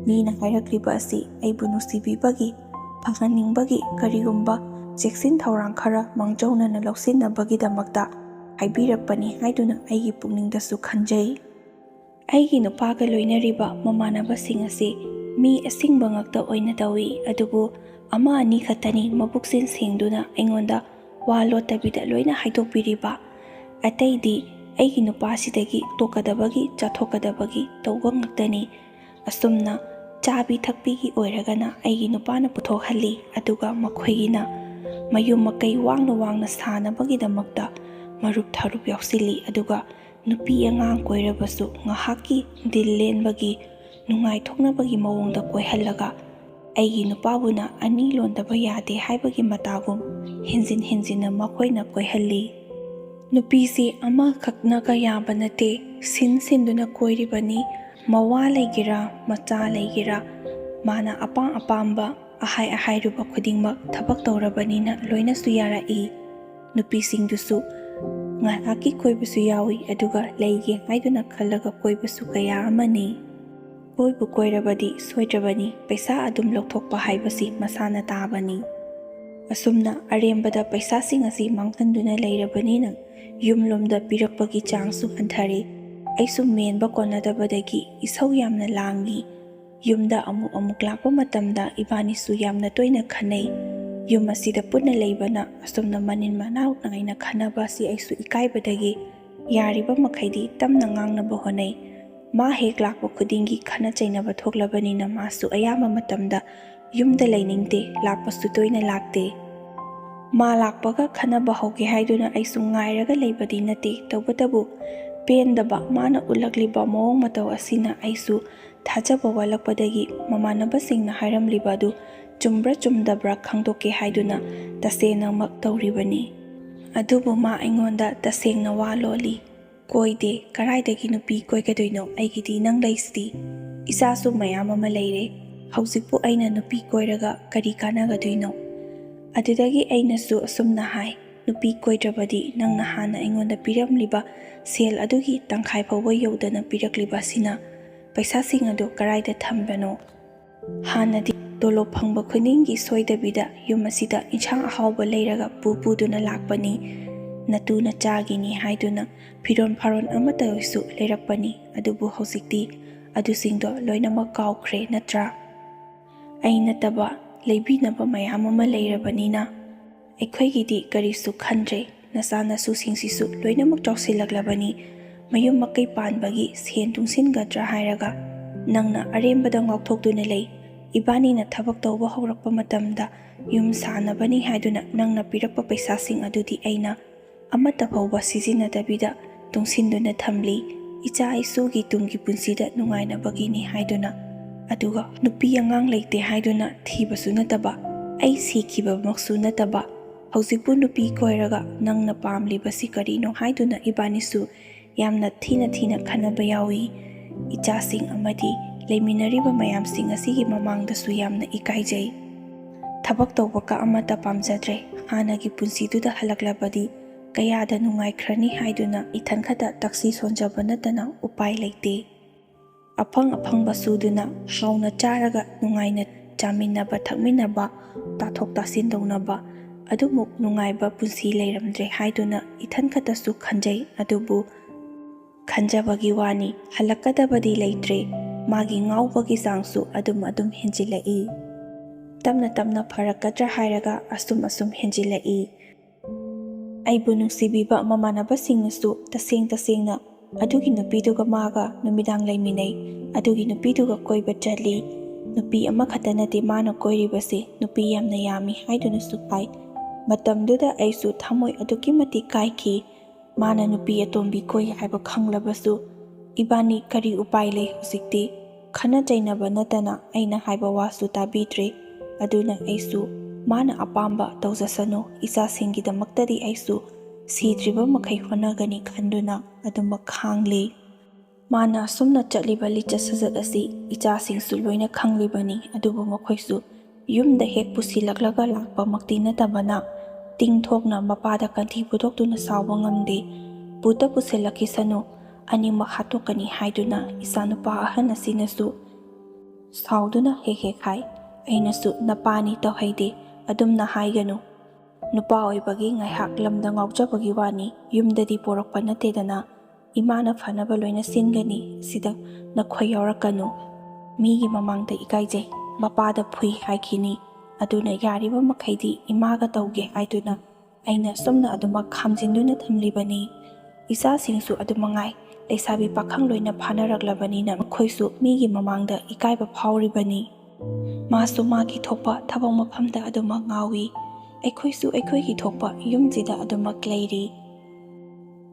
ꯃꯤꯅ ꯍꯥꯏꯔꯛꯂꯤꯕ ꯑꯁꯤ ꯑꯩꯕꯨ ꯅꯨꯡꯁꯤꯕꯤꯕꯒꯤ, ꯐꯍꯟꯅꯤꯡꯕꯒꯤ, ꯀꯔꯤꯒꯨꯝꯕ ꯆꯦꯛꯁꯤꯟ ꯊꯧꯔꯥꯡ ꯈꯔ ꯃꯥꯡꯖꯧꯅꯅ ꯂꯧꯁꯤꯟꯅꯕꯒꯤꯗꯃꯛꯇ ꯍꯥꯏꯕꯤꯔꯛꯄꯅꯤ ꯍꯥꯏꯗꯨꯅ ꯑꯩꯒꯤ ꯄꯨꯛꯅꯤꯡꯗꯁꯨ ꯈꯟꯖꯩ꯫ ꯑꯩꯒꯤ ꯅꯨꯄꯥꯒ ꯂꯣꯏꯅꯔꯤꯕ ꯃꯃꯥꯟꯅꯕꯁꯤꯡ ꯑꯁꯤ ꯃꯤ ꯑꯁꯤꯡꯕ ꯉꯛꯇ ꯑꯣꯏꯅ ꯇꯧꯏ, ꯑꯗꯨꯕꯨ ꯑꯃ ꯑꯅꯤ ꯈꯛꯇꯅꯤ ꯃꯕꯨꯛꯆꯦꯜ ꯁꯦꯡꯗꯨꯅ ꯑꯩꯉꯣꯟꯗ ꯋꯥ ꯂꯣꯠꯇꯕꯤꯗ ꯂꯣꯏꯅ ꯍꯥꯏꯗꯣꯛꯄꯤꯔꯤꯕ꯫ ꯑꯇꯩꯗꯤ ꯑꯩꯒꯤ ꯅꯨꯄꯥꯁꯤꯗꯒꯤ ꯇꯣꯛꯀꯗꯕꯒꯤ, ꯆꯥꯊꯣꯛꯀꯗꯕꯒꯤ ꯇꯧꯕ ꯉꯥꯛꯇꯅꯤ꯫ ꯑꯁꯨꯝꯅ ꯆꯥꯕꯤ ꯊꯛꯄꯤꯒꯤ ꯑꯣꯏꯔꯒꯅ ꯑꯩꯒꯤ ꯅꯨꯄꯥꯅ ꯄꯨꯊꯣꯛꯍꯜꯂꯤ, ꯑꯗꯨꯒ ꯃꯈꯣꯏꯒꯤꯅ ꯃꯌꯨꯝ ꯃꯀꯩ ꯋꯥꯡꯅ ꯋꯥꯡꯅ ꯁꯥꯅꯕꯒꯤꯗꯃꯛꯇ ꯃꯔꯨꯞ ꯊꯔꯨꯞ ꯌꯥꯎꯁꯤꯜꯂꯤ, ꯑꯗꯨꯒ ꯅꯨꯄꯤ ꯑꯉꯥꯡ ꯀꯣꯏꯔꯕꯁꯨ ꯉꯥꯏꯍꯥꯛꯀꯤ ꯗꯤꯜ ꯂꯦꯟꯕꯒꯤ, ꯅꯨꯡꯉꯥꯏꯊꯣꯛꯅꯕꯒꯤ ꯃꯑꯣꯡꯗ ꯀꯣꯏꯍꯜꯂꯒ ꯑꯩꯒꯤ ꯅꯨꯄꯥꯕꯨꯅ ꯑꯅꯤ ꯂꯣꯟꯗꯕ ꯌꯥꯗꯦ ꯍꯥꯏꯕꯒꯤ ꯃꯇꯥꯒꯨꯝ ꯍꯦꯟꯖꯤꯟ ꯍꯦꯟꯖꯤꯟꯅ ꯃꯈꯣꯏꯅ ꯀꯣꯏꯍꯜꯂꯤ꯫ ꯅꯨꯄꯤꯁꯤ ꯑꯃꯈꯛꯅꯒ ꯌꯥꯕ ꯅꯠꯇꯦ, ꯁꯤꯟ ꯁꯤꯟꯗꯨꯅ ꯀꯣꯏꯔꯤꯕꯅꯤ꯫ ꯃꯋꯥ ꯂꯩꯒꯦꯔꯥ, ꯃꯆꯥ ꯂꯩꯒꯦꯔꯥ, ꯃꯥꯅ ꯑꯄꯥꯝ ꯑꯄꯥꯝꯕ, ꯑꯍꯥꯏ ꯑꯍꯥꯏꯔꯨꯕ ꯈꯨꯗꯤꯡꯃꯛ ꯊꯕꯛ ꯇꯧꯔꯕꯅꯤꯅ ꯂꯣꯏꯅꯁꯨ ꯌꯥꯔꯛꯏ꯫ ꯅꯨꯄꯤꯁꯤꯡꯗꯨꯁꯨ ꯉꯥꯏꯍꯥꯛꯀꯤ ꯀꯣꯏꯕꯁꯨ ꯌꯥꯎꯏ, ꯑꯗꯨꯒ ꯂꯩꯒꯦ ꯍꯥꯏꯗꯨꯅ ꯈꯜꯂꯒ ꯀꯣꯏꯕꯁꯨ ꯀꯌꯥ ꯑꯃꯅꯤ꯫ ꯀꯣꯏꯕꯨ ꯀꯣꯏꯔꯕꯗꯤ ꯁꯣꯏꯗ꯭ꯔꯕꯅꯤ, ꯄꯩꯁꯥ ꯑꯗꯨꯝ ꯂꯧꯊꯣꯛꯄ ꯍꯥꯏꯕꯁꯤ ꯃꯁꯥꯅ ꯇꯥꯕꯅꯤ꯫ ꯑꯁꯨꯝꯅ ꯑꯔꯦꯝꯕꯗ ꯄꯩꯁꯥꯁꯤꯡ ꯑꯁꯤ ꯃꯥꯡꯍꯟꯗꯨꯅ ꯂꯩꯔꯕꯅꯤꯅ ꯌꯨꯝꯂꯣꯝꯗ ꯄꯤꯔꯛꯄꯒꯤ ꯆꯥꯡꯁꯨ ꯍꯟꯊꯔꯦ꯫ ꯑꯩꯁꯨ ꯃꯦꯟꯕ ꯀꯣꯟꯅꯗꯕꯗꯒꯤ ꯏꯁꯧ ꯌꯥꯝꯅ ꯂꯥꯡꯏ꯫ ꯌꯨꯝꯗ ꯑꯃꯨꯛ ꯑꯃꯨꯛ ꯂꯥꯛꯄ ꯃꯇꯝꯗ ꯏꯕꯥꯅꯤꯁꯨ ꯌꯥꯝꯅ ꯇꯣꯏꯅ ꯈꯟꯅꯩ꯫ ꯌꯨꯝ ꯑꯁꯤꯗ ꯄꯨꯟꯅ ꯂꯩꯕꯅ ꯑꯁꯨꯝꯅ ꯃꯅꯤꯟ ꯃꯅꯥꯎ ꯅꯥꯏꯅ ꯈꯟꯅꯕ ꯑꯁꯤ ꯑꯩꯁꯨ ꯏꯀꯥꯏꯕꯗꯒꯤ ꯌꯥꯔꯤꯕ ꯃꯈꯩꯗꯤ ꯇꯞꯅ ꯉꯥꯡꯅꯕ ꯍꯣꯠꯅꯩ꯫ ꯃꯥ ꯍꯦꯛ ꯂꯥꯛꯄ ꯈꯨꯗꯤꯡꯒꯤ ꯈꯠꯅ ꯆꯩꯅꯕ ꯊꯣꯛꯂꯕꯅꯤꯅ ꯃꯥꯁꯨ ꯑꯌꯥꯝꯕ ꯃꯇꯝꯗ ꯌꯨꯝꯗ ꯂꯩꯅꯤꯡꯗꯦ, ꯂꯥꯛꯄꯁꯨ ꯇꯣꯏꯅ ꯂꯥꯛꯇꯦ꯫ ꯃꯥ ꯂꯥꯛꯄꯒ ꯈꯠꯅꯕ ꯍꯧꯒꯦ ꯍꯥꯏꯗꯨꯅ ꯑꯩꯁꯨ ꯉꯥꯏꯔꯒ ꯂꯩꯕꯗꯤ ꯅꯠꯇꯦ, ꯇꯧꯕꯇꯕꯨ ꯄꯦꯟꯗꯕ ꯃꯥꯅ ꯎꯠꯂꯛꯂꯤꯕ ꯃꯑꯣꯡ ꯃꯇꯧ ꯑꯁꯤꯅ ꯑꯩꯁꯨ ꯊꯥꯖꯕ ꯋꯥꯠꯂꯛꯄꯗꯒꯤ ꯃꯃꯥꯟꯅꯕꯁꯤꯡꯅ ꯍꯥꯏꯔꯝꯂꯤꯕ ꯑꯗꯨ ꯆꯨꯝꯕ꯭ꯔꯥ ꯆꯨꯝꯗꯕ꯭ꯔꯥ ꯈꯪꯗꯣꯛꯀꯦ ꯍꯥꯏꯗꯨꯅ ꯇꯁꯦꯡꯅꯃꯛ ꯇꯧꯔꯤꯕꯅꯤ꯫ ꯑꯗꯨꯕꯨ ꯃꯥ ꯑꯩꯉꯣꯟꯗ ꯇꯁꯦꯡꯅ ꯋꯥ ꯂꯣꯜꯂꯤ꯫ "ꯀꯣꯏꯗꯦ, ꯀꯔꯥꯏꯗꯒꯤ ꯅꯨꯄꯤ ꯀꯣꯏꯒꯗꯣꯏꯅꯣ? ꯑꯩꯒꯤꯗꯤ ꯅꯪ ꯂꯩꯁꯤꯗꯤ꯫ ꯏꯆꯥꯁꯨ ꯃꯌꯥꯝ ꯑꯃ ꯂꯩꯔꯦ꯫ ꯍꯧꯖꯤꯛꯄꯨ ꯑꯩꯅ ꯅꯨꯄꯤ ꯀꯣꯏꯔꯒ ꯀꯔꯤ ꯀꯥꯟꯅꯒꯗꯣꯏꯅꯣ?" ꯑꯗꯨꯗꯒꯤ ꯑꯩꯅꯁꯨ ꯑꯁꯨꯝꯅ ꯍꯥꯏ, "ꯅꯨꯄꯤ ꯀꯣꯏꯗ꯭ꯔꯕꯗꯤ ꯅꯪꯅ ꯍꯥꯟꯅ ꯑꯩꯉꯣꯟꯗ ꯄꯤꯔꯝꯂꯤꯕ ꯁꯦꯜ ꯑꯗꯨꯒꯤ ꯇꯪꯈꯥꯏ ꯐꯥꯎꯕ ꯌꯧꯗꯅ ꯄꯤꯔꯛꯂꯤꯕ ꯑꯁꯤꯅ ꯄꯩꯁꯥꯁꯤꯡ ꯑꯗꯨ ꯀꯔꯥꯏꯗ ꯊꯝꯕꯅꯣ? ꯍꯥꯟꯅꯗꯤ ꯇꯣꯂꯣꯞ ꯐꯪꯕ ꯈꯨꯗꯤꯡꯒꯤ ꯁꯣꯏꯗꯕꯤꯗ ꯌꯨꯝ ꯑꯁꯤꯗ ꯏꯟꯁꯥꯡ ꯑꯍꯥꯎꯕ ꯂꯩꯔꯒ ꯄꯨ ꯄꯨꯗꯨꯅ ꯂꯥꯛꯄꯅꯤ, ꯅꯇꯨ ꯅꯆꯥꯒꯤꯅꯤ ꯍꯥꯏꯗꯨꯅ ꯐꯤꯔꯣꯟ ꯐꯥꯔꯣꯟ ꯑꯃꯠꯇ ꯑꯣꯏꯁꯨ ꯂꯩꯔꯛꯄꯅꯤ꯫ ꯑꯗꯨꯕꯨ ꯍꯧꯖꯤꯛꯇꯤ ꯑꯗꯨꯁꯤꯡꯗꯣ ꯂꯣꯏꯅꯃꯛ ꯀꯥꯎꯈ꯭ꯔꯦ ꯅꯠꯇ꯭ꯔꯥ? ꯑꯩ ꯅꯠꯇꯕ ꯂꯩꯕꯤꯅꯕ ꯃꯌꯥꯝ ꯑꯃ ꯂꯩꯔꯕꯅꯤꯅ ꯑꯩꯈꯣꯏꯒꯤꯗꯤ ꯀꯔꯤꯁꯨ ꯈꯟꯗ꯭ꯔꯦ꯫ ꯅꯆꯥ ꯅꯁꯨꯁꯤꯡꯁꯤꯁꯨ ꯂꯣꯏꯅꯃꯛ ꯆꯥꯎꯁꯤꯜꯂꯛꯂꯕꯅꯤ꯫ ꯃꯌꯨꯝ ꯃꯀꯩ ꯄꯥꯟꯕꯒꯤ ꯁꯦꯟ ꯇꯨꯡꯁꯤꯟꯒꯗ꯭ꯔꯥ ꯍꯥꯏꯔꯒ ꯅꯪꯅ ꯑꯔꯦꯝꯕꯗ ꯉꯥꯎꯊꯣꯛꯇꯨꯅ ꯂꯩ꯫ ꯏꯕꯥꯅꯤꯅ ꯊꯕꯛ ꯇꯧꯕ ꯍꯧꯔꯛꯄ ꯃꯇꯝꯗ ꯌꯨꯝ ꯁꯥꯅꯕꯅꯤ ꯍꯥꯏꯗꯨꯅ ꯅꯪꯅ ꯄꯤꯔꯛꯄ ꯄꯩꯁꯥꯁꯤꯡ ꯑꯗꯨꯗꯤ ꯑꯩꯅ ꯑꯃꯠꯇ ꯐꯥꯎꯕ ꯁꯤꯖꯤꯟꯅꯗꯕꯤꯗ ꯇꯨꯡꯁꯤꯟꯗꯨꯅ ꯊꯝꯂꯤ꯫ ꯏꯆꯥ ꯏꯁꯨꯒꯤ ꯇꯨꯡꯒꯤ ꯄꯨꯟꯁꯤꯗ ꯅꯨꯡꯉꯥꯏꯅꯕꯒꯤꯅꯤ ꯍꯥꯏꯗꯨꯅ꯫ ꯑꯗꯨꯒ ꯅꯨꯄꯤ ꯑꯉꯥꯡ ꯂꯩꯇꯦ ꯍꯥꯏꯗꯨꯅ ꯊꯤꯕꯁꯨ ꯅꯠꯇꯕ, ꯑꯩ ꯁꯤꯈꯤꯕꯃꯛꯁꯨ ꯅꯠꯇꯕ, ꯍꯧꯖꯤꯛꯄꯨ ꯅꯨꯄꯤ ꯀꯣꯏꯔꯒ ꯅꯪꯅ ꯄꯥꯝꯂꯤꯕꯁꯤ ꯀꯔꯤꯅꯣ ꯍꯥꯏꯗꯨꯅ ꯏꯕꯥꯅꯤꯁꯨ ꯌꯥꯝꯅ ꯊꯤꯅ ꯊꯤꯅ ꯈꯟꯅꯕ ꯌꯥꯎꯏ꯫ ꯏꯆꯥꯁꯤꯡ ꯑꯃꯗꯤ ꯂꯩꯃꯤꯟꯅꯔꯤꯕ ꯃꯌꯥꯝꯁꯤꯡ ꯑꯁꯤꯒꯤ ꯃꯃꯥꯡꯗꯁꯨ ꯌꯥꯝꯅ ꯏꯀꯥꯏꯖꯩ꯫ ꯊꯕꯛ ꯇꯧꯕ ꯀ ꯑꯃꯠꯇ ꯄꯥꯝꯖꯗ꯭ꯔꯦ꯫ ꯍꯥꯟꯅꯒꯤ ꯄꯨꯟꯁꯤꯗꯨꯗ ꯍꯜꯂꯛꯂꯕꯗꯤ ꯀꯌꯥꯗ ꯅꯨꯡꯉꯥꯏꯈ꯭ꯔꯅꯤ ꯍꯥꯏꯗꯨꯅ ꯏꯊꯟ ꯈꯛꯇ ꯇꯛꯁꯤ ꯁꯣꯟꯖꯕ ꯅꯠꯇꯅ ꯎꯄꯥꯏ ꯂꯩꯇꯦ꯫ ꯑꯐꯪ ꯑꯐꯪꯕ ꯁꯨꯗꯨꯅ ꯍꯥꯎꯅ ꯆꯥꯔꯒ ꯅꯨꯡꯉꯥꯏꯅ ꯆꯥꯃꯤꯟꯅꯕ ꯊꯛꯃꯤꯟꯅꯕ, ꯇꯥꯊꯣꯛ ꯇꯥꯁꯤꯟ ꯇꯧꯅꯕ ꯑꯗꯨꯃꯨꯛ ꯅꯨꯡꯉꯥꯏꯕ ꯄꯨꯟꯁꯤ ꯂꯩꯔꯝꯗ꯭ꯔꯦ ꯍꯥꯏꯗꯨꯅ ꯏꯊꯟ ꯈꯛꯇꯁꯨ ꯈꯟꯖꯩ꯫ ꯑꯗꯨꯕꯨ ꯈꯟꯖꯕꯒꯤ ꯋꯥꯅꯤ, ꯍꯜꯂꯛꯀꯗꯕꯗꯤ ꯂꯩꯇ꯭ꯔꯦ꯫ ꯃꯥꯒꯤ ꯉꯥꯎꯕꯒꯤ ꯆꯥꯡꯁꯨ ꯑꯗꯨꯝ ꯑꯗꯨꯝ ꯍꯦꯟꯖꯤꯜꯂꯛꯏ꯫ ꯇꯞꯅ ꯇꯞꯅ ꯐꯔꯛꯀꯗ꯭ꯔꯥ ꯍꯥꯏꯔꯒ ꯑꯁꯨꯝ ꯑꯁꯨꯝ ꯍꯦꯟꯖꯤꯜꯂꯛꯏ꯫ ꯑꯩꯕꯨ ꯅꯨꯡꯁꯤꯕꯤꯕ ꯃꯃꯥꯟꯅꯕꯁꯤꯡꯅꯁꯨ ꯇꯁꯦꯡ ꯇꯁꯦꯡꯅ ꯑꯗꯨꯒꯤ ꯅꯨꯄꯤꯗꯨꯒ ꯃꯥꯒ ꯅꯨꯃꯤꯗꯥꯡ ꯂꯩꯃꯤꯟꯅꯩ, ꯑꯗꯨꯒꯤ ꯅꯨꯄꯤꯗꯨꯒ ꯀꯣꯏꯕ ꯆꯠꯂꯤ, ꯅꯨꯄꯤ ꯑꯃꯈꯛꯇ ꯅꯠꯇꯦ ꯃꯥꯅ ꯀꯣꯏꯔꯤꯕꯁꯤ, ꯅꯨꯄꯤ ꯌꯥꯝꯅ ꯌꯥꯝꯃꯤ ꯍꯥꯏꯗꯨꯅꯁꯨ ꯍꯥꯏ꯫ ꯃꯇꯝꯗꯨꯗ ꯑꯩꯁꯨ ꯊꯃꯣꯏ ꯑꯗꯨꯛꯀꯤ ꯃꯇꯤꯛ ꯀꯥꯏꯈꯤ꯫ ꯃꯥꯅ ꯅꯨꯄꯤ ꯑꯇꯣꯝꯕꯤ ꯀꯣꯏ ꯍꯥꯏꯕ ꯈꯪꯂꯕꯁꯨ ꯏꯕꯥꯅꯤ ꯀꯔꯤ ꯎꯄꯥꯏ ꯂꯩ? ꯍꯧꯖꯤꯛꯇꯤ ꯈꯟꯅ ꯆꯩꯅꯕ ꯅꯠꯇꯅ ꯑꯩꯅ ꯍꯥꯏꯕ ꯋꯥꯁꯨ ꯇꯥꯕꯤꯗ꯭ꯔꯦ꯫ ꯑꯗꯨꯅ ꯑꯩꯁꯨ ꯃꯥꯅ ꯑꯄꯥꯝꯕ ꯇꯧꯖꯁꯅꯨ, ꯏꯆꯥꯁꯤꯡꯒꯤꯗꯃꯛꯇꯗꯤ ꯑꯩꯁꯨ ꯁꯤꯗ꯭ꯔꯤꯕ ꯃꯈꯩ ꯍꯣꯠꯅꯒꯅꯤ ꯈꯟꯗꯨꯅ ꯑꯗꯨꯃꯛ ꯈꯥꯡꯂꯤ꯫ ꯃꯥꯅ ꯑꯁꯨꯝꯅ ꯆꯠꯂꯤꯕ ꯂꯤꯆꯠ ꯁꯥꯖꯠ ꯑꯁꯤ ꯏꯆꯥꯁꯤꯡꯁꯨ ꯂꯣꯏꯅ ꯈꯪꯂꯤꯕꯅꯤ, ꯑꯗꯨꯕꯨ ꯃꯈꯣꯏꯁꯨ ꯌꯨꯝꯗ ꯍꯦꯛ ꯄꯨꯁꯤꯜꯂꯛꯂꯒ ꯂꯥꯛꯄꯃꯛꯇꯤ ꯅꯠꯇꯕꯅ, ꯇꯤꯡꯊꯣꯛꯅ ꯃꯄꯥꯗ ꯀꯟꯊꯤ ꯄꯨꯊꯣꯛꯇꯨꯅ ꯁꯥꯎꯕ ꯉꯝꯗꯦ꯫ ꯄꯨꯗ ꯄꯨꯁꯤꯜꯂꯛꯈꯤꯁꯅꯨ, ꯑꯅꯤꯃꯛ ꯍꯥꯠꯇꯣꯛꯀꯅꯤ ꯍꯥꯏꯗꯨꯅ ꯏꯆꯥꯅꯨꯄꯥ ꯑꯍꯟ ꯑꯁꯤꯅꯁꯨ ꯁꯥꯎꯗꯨꯅ ꯍꯦꯛ ꯍꯦꯛ ꯍꯥꯏ꯫ ꯑꯩꯅꯁꯨ, "ꯅꯄꯥꯅꯤ, ꯇꯧꯍꯩꯗꯦ, ꯑꯗꯨꯝꯅ ꯍꯥꯏꯒꯅꯨ꯫ ꯅꯨꯄꯥ ꯑꯣꯏꯕꯒꯤ ꯉꯥꯏꯍꯥꯛ ꯂꯝꯗ ꯉꯥꯎꯖꯕꯒꯤ ꯋꯥꯅꯤ, ꯌꯨꯝꯗꯗꯤ ꯄꯣꯔꯛꯄ ꯅꯠꯇꯦꯗꯅ꯫ ꯏꯃꯥꯅ ꯐꯅꯕ ꯂꯣꯏꯅ ꯁꯤꯟꯒꯅꯤ, ꯁꯤꯗ ꯅꯈꯣꯏ ꯌꯥꯎꯔꯛꯀꯅꯨ꯫ ꯃꯤꯒꯤ ꯃꯃꯥꯡꯗ ꯏꯀꯥꯏꯖꯩ, ꯃꯄꯥꯗ ꯐꯨꯏ ꯍꯥꯏꯈꯤꯅꯤ꯫ ꯑꯗꯨꯅ ꯌꯥꯔꯤꯕ ꯃꯈꯩꯗꯤ ꯏꯃꯥꯒ ꯇꯧꯒꯦ" ꯍꯥꯏꯗꯨꯅ ꯑꯩꯅ ꯁꯣꯝꯅ ꯑꯗꯨꯃꯛ ꯈꯥꯝꯖꯤꯟꯗꯨꯅ ꯊꯝꯂꯤꯕꯅꯤ꯫ ꯏꯆꯥꯁꯤꯡꯁꯨ ꯑꯗꯨ ꯃꯉꯥꯏ, ꯂꯩꯁꯥꯕꯤ ꯄꯥꯈꯪ ꯂꯣꯏꯅ ꯐꯥꯅꯔꯛꯂꯕꯅꯤꯅ ꯃꯈꯣꯏꯁꯨ ꯃꯤꯒꯤ ꯃꯃꯥꯡꯗ ꯏꯀꯥꯏꯕ ꯐꯥꯎꯔꯤꯕꯅꯤ꯫ ꯃꯥꯁꯨ ꯃꯥꯒꯤ ꯊꯣꯛꯄ ꯊꯕꯛ ꯃꯐꯝꯗ ꯑꯗꯨꯃꯛ ꯉꯥꯎꯏ꯫ ꯑꯩꯈꯣꯏꯁꯨ ꯑꯩꯈꯣꯏꯒꯤ ꯊꯣꯛꯄ ꯌꯨꯝꯁꯤꯗ ꯑꯗꯨꯃꯛ ꯂꯩꯔꯤ꯫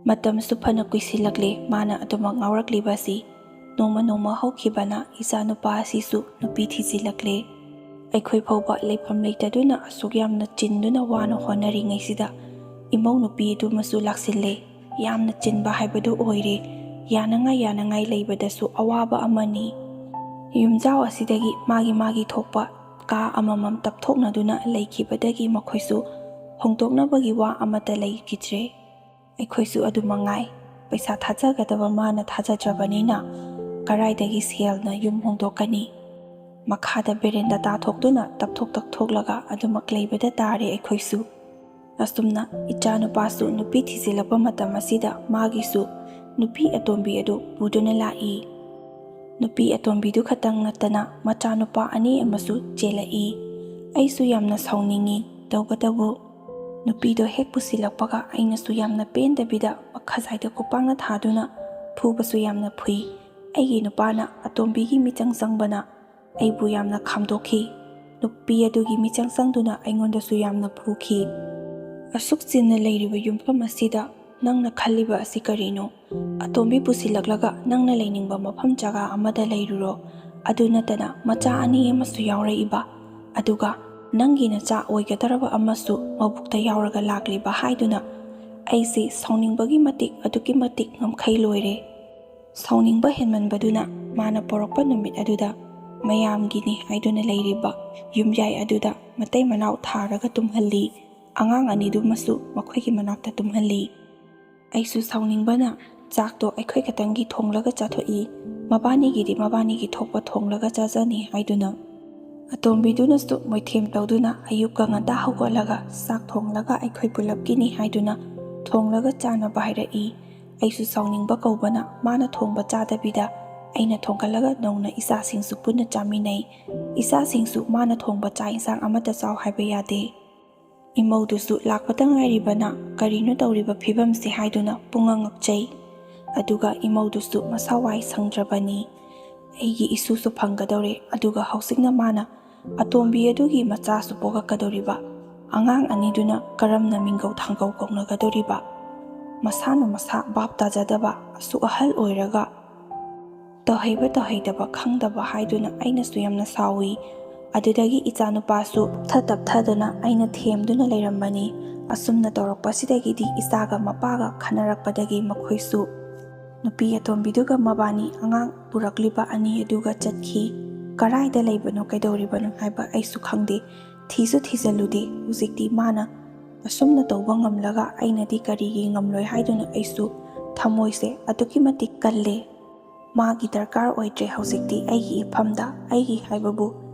ꯃꯇꯝꯁꯨ ꯐꯅ ꯀꯨꯏꯁꯤꯜꯂꯛꯂꯦ ꯃꯥꯅ ꯑꯗꯨꯃꯛ ꯉꯥꯎꯔꯛꯂꯤꯕ ꯑꯁꯤ꯫ ꯅꯣꯡꯃ ꯅꯣꯡꯃ ꯍꯧꯈꯤꯕꯅ ꯏꯆꯥꯅꯨꯄꯥ ꯑꯁꯤꯁꯨ ꯅꯨꯄꯤ ꯊꯤꯖꯤꯜꯂꯛꯂꯦ꯫ ꯑꯩꯈꯣꯏ ꯐꯥꯎꯕ ꯂꯩꯐꯝ ꯂꯩꯇꯗꯨꯅ ꯑꯁꯨꯛ ꯌꯥꯝꯅ ꯆꯤꯟꯗꯨꯅ ꯋꯥꯅ ꯍꯣꯠꯅꯔꯤꯉꯩꯁꯤꯗ ꯏꯃꯧ ꯅꯨꯄꯤ ꯑꯗꯨꯃꯁꯨ ꯂꯥꯛꯁꯤꯜꯂꯦ꯫ ꯌꯥꯝꯅ ꯆꯤꯟꯕ ꯍꯥꯏꯕꯗꯨ ꯑꯣꯏꯔꯦ꯫ ꯌꯥꯅꯉꯥꯏ ꯌꯥꯅꯉꯥꯏ ꯂꯩꯕꯗꯁꯨ ꯑꯋꯥꯕ ꯑꯃꯅꯤ꯫ ꯌꯨꯝꯖꯥꯎ ꯑꯁꯤꯗꯒꯤ ꯃꯥꯒꯤ ꯃꯥꯒꯤ ꯊꯣꯛꯄ ꯀꯥ ꯑꯃꯃꯝ ꯇꯞꯊꯣꯛꯅꯗꯨꯅ ꯂꯩꯈꯤꯕꯗꯒꯤ ꯃꯈꯣꯏꯁꯨ ꯍꯣꯡꯗꯣꯛꯅꯕꯒꯤ ꯋꯥ ꯑꯃꯠꯇ ꯂꯩꯈꯤꯗ꯭ꯔꯦ꯫ ꯑꯩꯈꯣꯏꯁꯨ ꯑꯗꯨ ꯃꯉꯥꯏ꯫ ꯄꯩꯁꯥ ꯊꯥꯖꯒꯗꯕ ꯃꯥꯅ ꯊꯥꯖꯗ꯭ꯔꯕꯅꯤꯅ ꯀꯔꯥꯏꯗꯒꯤ ꯁꯦꯜꯅ ꯌꯨꯝ ꯍꯣꯡꯗꯣꯛꯀꯅꯤ? ꯃꯈꯥꯗ ꯕꯦꯔꯦꯟꯗꯥ ꯊꯣꯛꯇꯨꯅ ꯇꯞꯊꯣꯛ ꯇꯞꯊꯣꯛꯂꯒ ꯑꯗꯨꯃꯛ ꯂꯩꯕꯗ ꯇꯥꯔꯦ ꯑꯩꯈꯣꯏꯁꯨ꯫ ꯑꯁꯨꯝꯅ ꯏꯆꯥꯅꯨꯄꯥꯁꯨ ꯅꯨꯄꯤ ꯊꯤꯖꯤꯜꯂꯛꯄ ꯃꯇꯝ ꯑꯁꯤꯗ ꯃꯥꯒꯤꯁꯨ ꯅꯨꯄꯤ ꯑꯇꯣꯝꯕꯤ ꯑꯗꯨ ꯄꯨꯗꯨꯅ ꯂꯥꯛꯏ꯫ ꯅꯨꯄꯤ ꯑꯇꯣꯝꯕꯤꯗꯨ ꯈꯛꯇꯪ ꯅꯠꯇꯅ ꯃꯆꯥꯅꯨꯄꯥ ꯑꯅꯤ ꯑꯃꯁꯨ ꯆꯦꯜꯂꯛꯏ꯫ ꯑꯩꯁꯨ ꯌꯥꯝꯅ ꯁꯥꯎꯅꯤꯡꯏ꯫ ꯇꯧꯕꯇꯕꯨ ꯅꯨꯄꯤꯗꯣ ꯍꯦꯛ ꯄꯨꯁꯤꯜꯂꯛꯄꯒ ꯑꯩꯅꯁꯨ ꯌꯥꯝꯅ ꯄꯦꯟꯗꯕꯤꯗ ꯃꯈꯖꯥꯏꯗ ꯈꯨꯄꯥꯛꯅ ꯊꯥꯗꯨꯅ ꯐꯨꯕꯁꯨ ꯌꯥꯝꯅ ꯐꯨꯏ꯫ ꯑꯩꯒꯤ ꯅꯨꯄꯥꯅ ꯑꯇꯣꯝꯕꯤꯒꯤ ꯃꯤꯆꯪ ꯆꯪꯕꯅ ꯑꯩꯕꯨ ꯌꯥꯝꯅ ꯈꯥꯝꯗꯣꯛꯈꯤ꯫ ꯅꯨꯄꯤ ꯑꯗꯨꯒꯤ ꯃꯤꯆꯪ ꯆꯪꯗꯨꯅ ꯑꯩꯉꯣꯟꯗꯁꯨ ꯌꯥꯝꯅ ꯐꯨꯈꯤ꯫ ꯑꯁꯨꯛ ꯆꯤꯟꯅ ꯂꯩꯔꯤꯕ ꯌꯨꯝꯐꯝ ꯑꯁꯤꯗ ꯅꯪꯅ ꯈꯜꯂꯤꯕ ꯑꯁꯤ ꯀꯔꯤꯅꯣ? ꯑꯇꯣꯝꯕꯤ ꯄꯨꯁꯤꯜꯂꯛꯂꯒ ꯅꯪꯅ ꯂꯩꯅꯤꯡꯕ ꯃꯐꯝ ꯖꯒꯥ ꯑꯃꯗ ꯂꯩꯔꯨꯔꯣ꯫ ꯑꯗꯨ ꯅꯠꯇꯅ ꯃꯆꯥ ꯑꯅꯤ ꯑꯃꯁꯨ ꯌꯥꯎꯔꯛꯏꯕ, ꯑꯗꯨꯒ ꯅꯪꯒꯤ ꯅꯆꯥ ꯑꯣꯏꯒꯗꯧꯔꯕ ꯑꯃꯁꯨ ꯃꯕꯨꯛꯇ ꯌꯥꯎꯔꯒ ꯂꯥꯛꯂꯤꯕ ꯍꯥꯏꯗꯨꯅ ꯑꯩꯁꯦ ꯁꯥꯎꯅꯤꯡꯕꯒꯤ ꯃꯇꯤꯛ ꯑꯗꯨꯛꯀꯤ ꯃꯇꯤꯛ ꯉꯝꯈꯩ ꯂꯣꯏꯔꯦ꯫ ꯁꯥꯎꯅꯤꯡꯕ ꯍꯦꯟꯃꯟꯕꯗꯨꯅ ꯃꯥꯅ ꯄꯣꯔꯛꯄ ꯅꯨꯃꯤꯠ ꯑꯗꯨꯗ ꯃꯌꯥꯝꯒꯤꯅꯤ ꯍꯥꯏꯗꯨꯅ ꯂꯩꯔꯤꯕ ꯌꯨꯝꯌꯥꯏ ꯑꯗꯨꯗ ꯃꯇꯩ ꯃꯅꯥꯎ ꯊꯥꯔꯒ ꯇꯨꯝꯍꯜꯂꯤ꯫ ꯑꯉꯥꯡ ꯑꯅꯤꯗꯨꯃꯁꯨ ꯃꯈꯣꯏꯒꯤ ꯃꯅꯥꯛꯇ ꯇꯨꯝꯍꯜꯂꯤ꯫ ꯑꯩꯁꯨ ꯁꯥꯎꯅꯤꯡꯕꯅ ꯆꯥꯛꯇꯣ ꯑꯩꯈꯣꯏ ꯈꯛꯇꯪꯒꯤ ꯊꯣꯡꯂꯒ ꯆꯥꯊꯣꯛꯏ꯫ ꯃꯕꯥꯅꯤꯒꯤꯗꯤ ꯃꯕꯥꯅꯤꯒꯤ ꯊꯣꯛꯄ ꯊꯣꯡꯂꯒ ꯆꯥꯖꯅꯤ ꯍꯥꯏꯗꯨꯅ꯫ ꯑꯇꯣꯝꯕꯤꯗꯨꯅꯁꯨ ꯃꯣꯏꯊꯦꯝ ꯇꯧꯗꯨꯅ ꯑꯌꯨꯛꯀ ꯉꯟꯇꯥ ꯍꯧꯒꯠꯂꯒ ꯆꯥꯛ ꯊꯣꯡꯂꯒ ꯑꯩꯈꯣꯏ ꯄꯨꯂꯞꯀꯤꯅꯤ ꯍꯥꯏꯗꯨꯅ ꯊꯣꯡꯂꯒ ꯆꯥꯅꯕ ꯍꯥꯏꯔꯛꯏ꯫ ꯑꯩꯁꯨ ꯁꯥꯎꯅꯤꯡꯕ ꯀꯧꯕꯅ ꯃꯥꯅ ꯊꯣꯡꯕ ꯆꯥꯗꯕꯤꯗ ꯑꯩꯅ ꯊꯣꯡꯒꯠꯂꯒ ꯅꯧꯅ ꯏꯆꯥꯁꯤꯡꯁꯨ ꯄꯨꯟꯅ ꯆꯥꯃꯤꯟꯅꯩ꯫ ꯏꯆꯥꯁꯤꯡꯁꯨ ꯃꯥꯅ ꯊꯣꯡꯕ ꯆꯥꯛ ꯏꯟꯁꯥꯡ ꯑꯃꯠꯇ ꯆꯥꯎ ꯍꯥꯏꯕ ꯌꯥꯗꯦ꯫ ꯏꯃꯧꯗꯨꯁꯨ ꯂꯥꯛꯄꯇ ꯉꯥꯏꯔꯤꯕꯅ ꯀꯔꯤꯅꯣ ꯇꯧꯔꯤꯕ ꯐꯤꯕꯝꯁꯦ ꯍꯥꯏꯗꯨꯅ ꯄꯨꯡꯉꯛ ꯉꯛꯆꯩ꯫ ꯑꯗꯨꯒ ꯏꯃꯧꯗꯨꯁꯨ ꯃꯁꯥ ꯋꯥꯏ ꯁꯪꯗ꯭ꯔꯕꯅꯤ꯫ ꯑꯩꯒꯤ ꯏꯁꯨꯁꯨ ꯐꯪꯒꯗꯧꯔꯦ, ꯑꯗꯨꯒ ꯍꯧꯖꯤꯛꯅ ꯃꯥꯅ ꯑꯇꯣꯝꯕꯤ ꯑꯗꯨꯒꯤ ꯃꯆꯥꯁꯨ ꯄꯣꯛꯂꯛꯀꯗꯧꯔꯤꯕ꯫ ꯑꯉꯥꯡ ꯑꯅꯤꯗꯨꯅ ꯀꯔꯝꯅ ꯃꯤꯡꯒꯧ ꯊꯥꯡꯒꯧ ꯀꯧꯅꯒꯗꯧꯔꯤꯕ? ꯃꯁꯥꯅ ꯃꯁꯥ ꯚꯥꯞ ꯇꯥꯖꯗꯕ, ꯑꯁꯨꯛ ꯑꯍꯜ ꯑꯣꯏꯔꯒ ꯇꯧꯍꯩꯕ ꯇꯧꯍꯩꯗꯕ ꯈꯪꯗꯕ ꯍꯥꯏꯗꯨꯅ ꯑꯩꯅꯁꯨ ꯌꯥꯝꯅ ꯁꯥꯎꯏ꯫ ꯑꯗꯨꯗꯒꯤ ꯏꯆꯥꯅꯨꯄꯥꯁꯨ ꯇꯞꯊ ꯇꯞꯊꯗꯨꯅ ꯑꯩꯅ ꯊꯦꯝꯗꯨꯅ ꯂꯩꯔꯝꯕꯅꯤ꯫ ꯑꯁꯨꯝꯅ ꯇꯧꯔꯛꯄꯁꯤꯗꯒꯤꯗꯤ ꯏꯆꯥꯒ ꯃꯄꯥꯒ ꯈꯟꯅꯔꯛꯄꯗꯒꯤ ꯃꯈꯣꯏꯁꯨ ꯅꯨꯄꯤ ꯑꯇꯣꯝꯕꯤꯗꯨꯒ ꯃꯕꯥꯅꯤ ꯑꯉꯥꯡ ꯄꯨꯔꯛꯂꯤꯕ ꯑꯅꯤ ꯑꯗꯨꯒ ꯆꯠꯈꯤ꯫ ꯀꯔꯥꯏꯗ ꯂꯩꯕꯅꯣ, ꯀꯩꯗꯧꯔꯤꯕꯅꯣ ꯍꯥꯏꯕ ꯑꯩꯁꯨ ꯈꯪꯗꯦ꯫ ꯊꯤꯁꯨ ꯊꯤꯖꯜꯂꯨꯗꯦ꯫ ꯍꯧꯖꯤꯛꯇꯤ ꯃꯥꯅ ꯑꯁꯨꯝꯅ ꯇꯧꯕ ꯉꯝꯂꯒ ꯑꯩꯅꯗꯤ ꯀꯔꯤꯒꯤ ꯉꯝꯂꯣꯏ ꯍꯥꯏꯗꯨꯅ ꯑꯩꯁꯨ ꯊꯃꯣꯏꯁꯦ ꯑꯗꯨꯛꯀꯤ ꯃꯇꯤꯛ ꯀꯜꯂꯦ꯫ ꯃꯥꯒꯤ ꯗꯔꯀꯥꯔ ꯑꯣꯏꯗ꯭ꯔꯦ ꯍꯧꯖꯤꯛꯇꯤ ꯑꯩꯒꯤ ꯏꯐꯝꯗ꯫ ꯑꯩꯒꯤ ꯍꯥꯏꯕꯕꯨ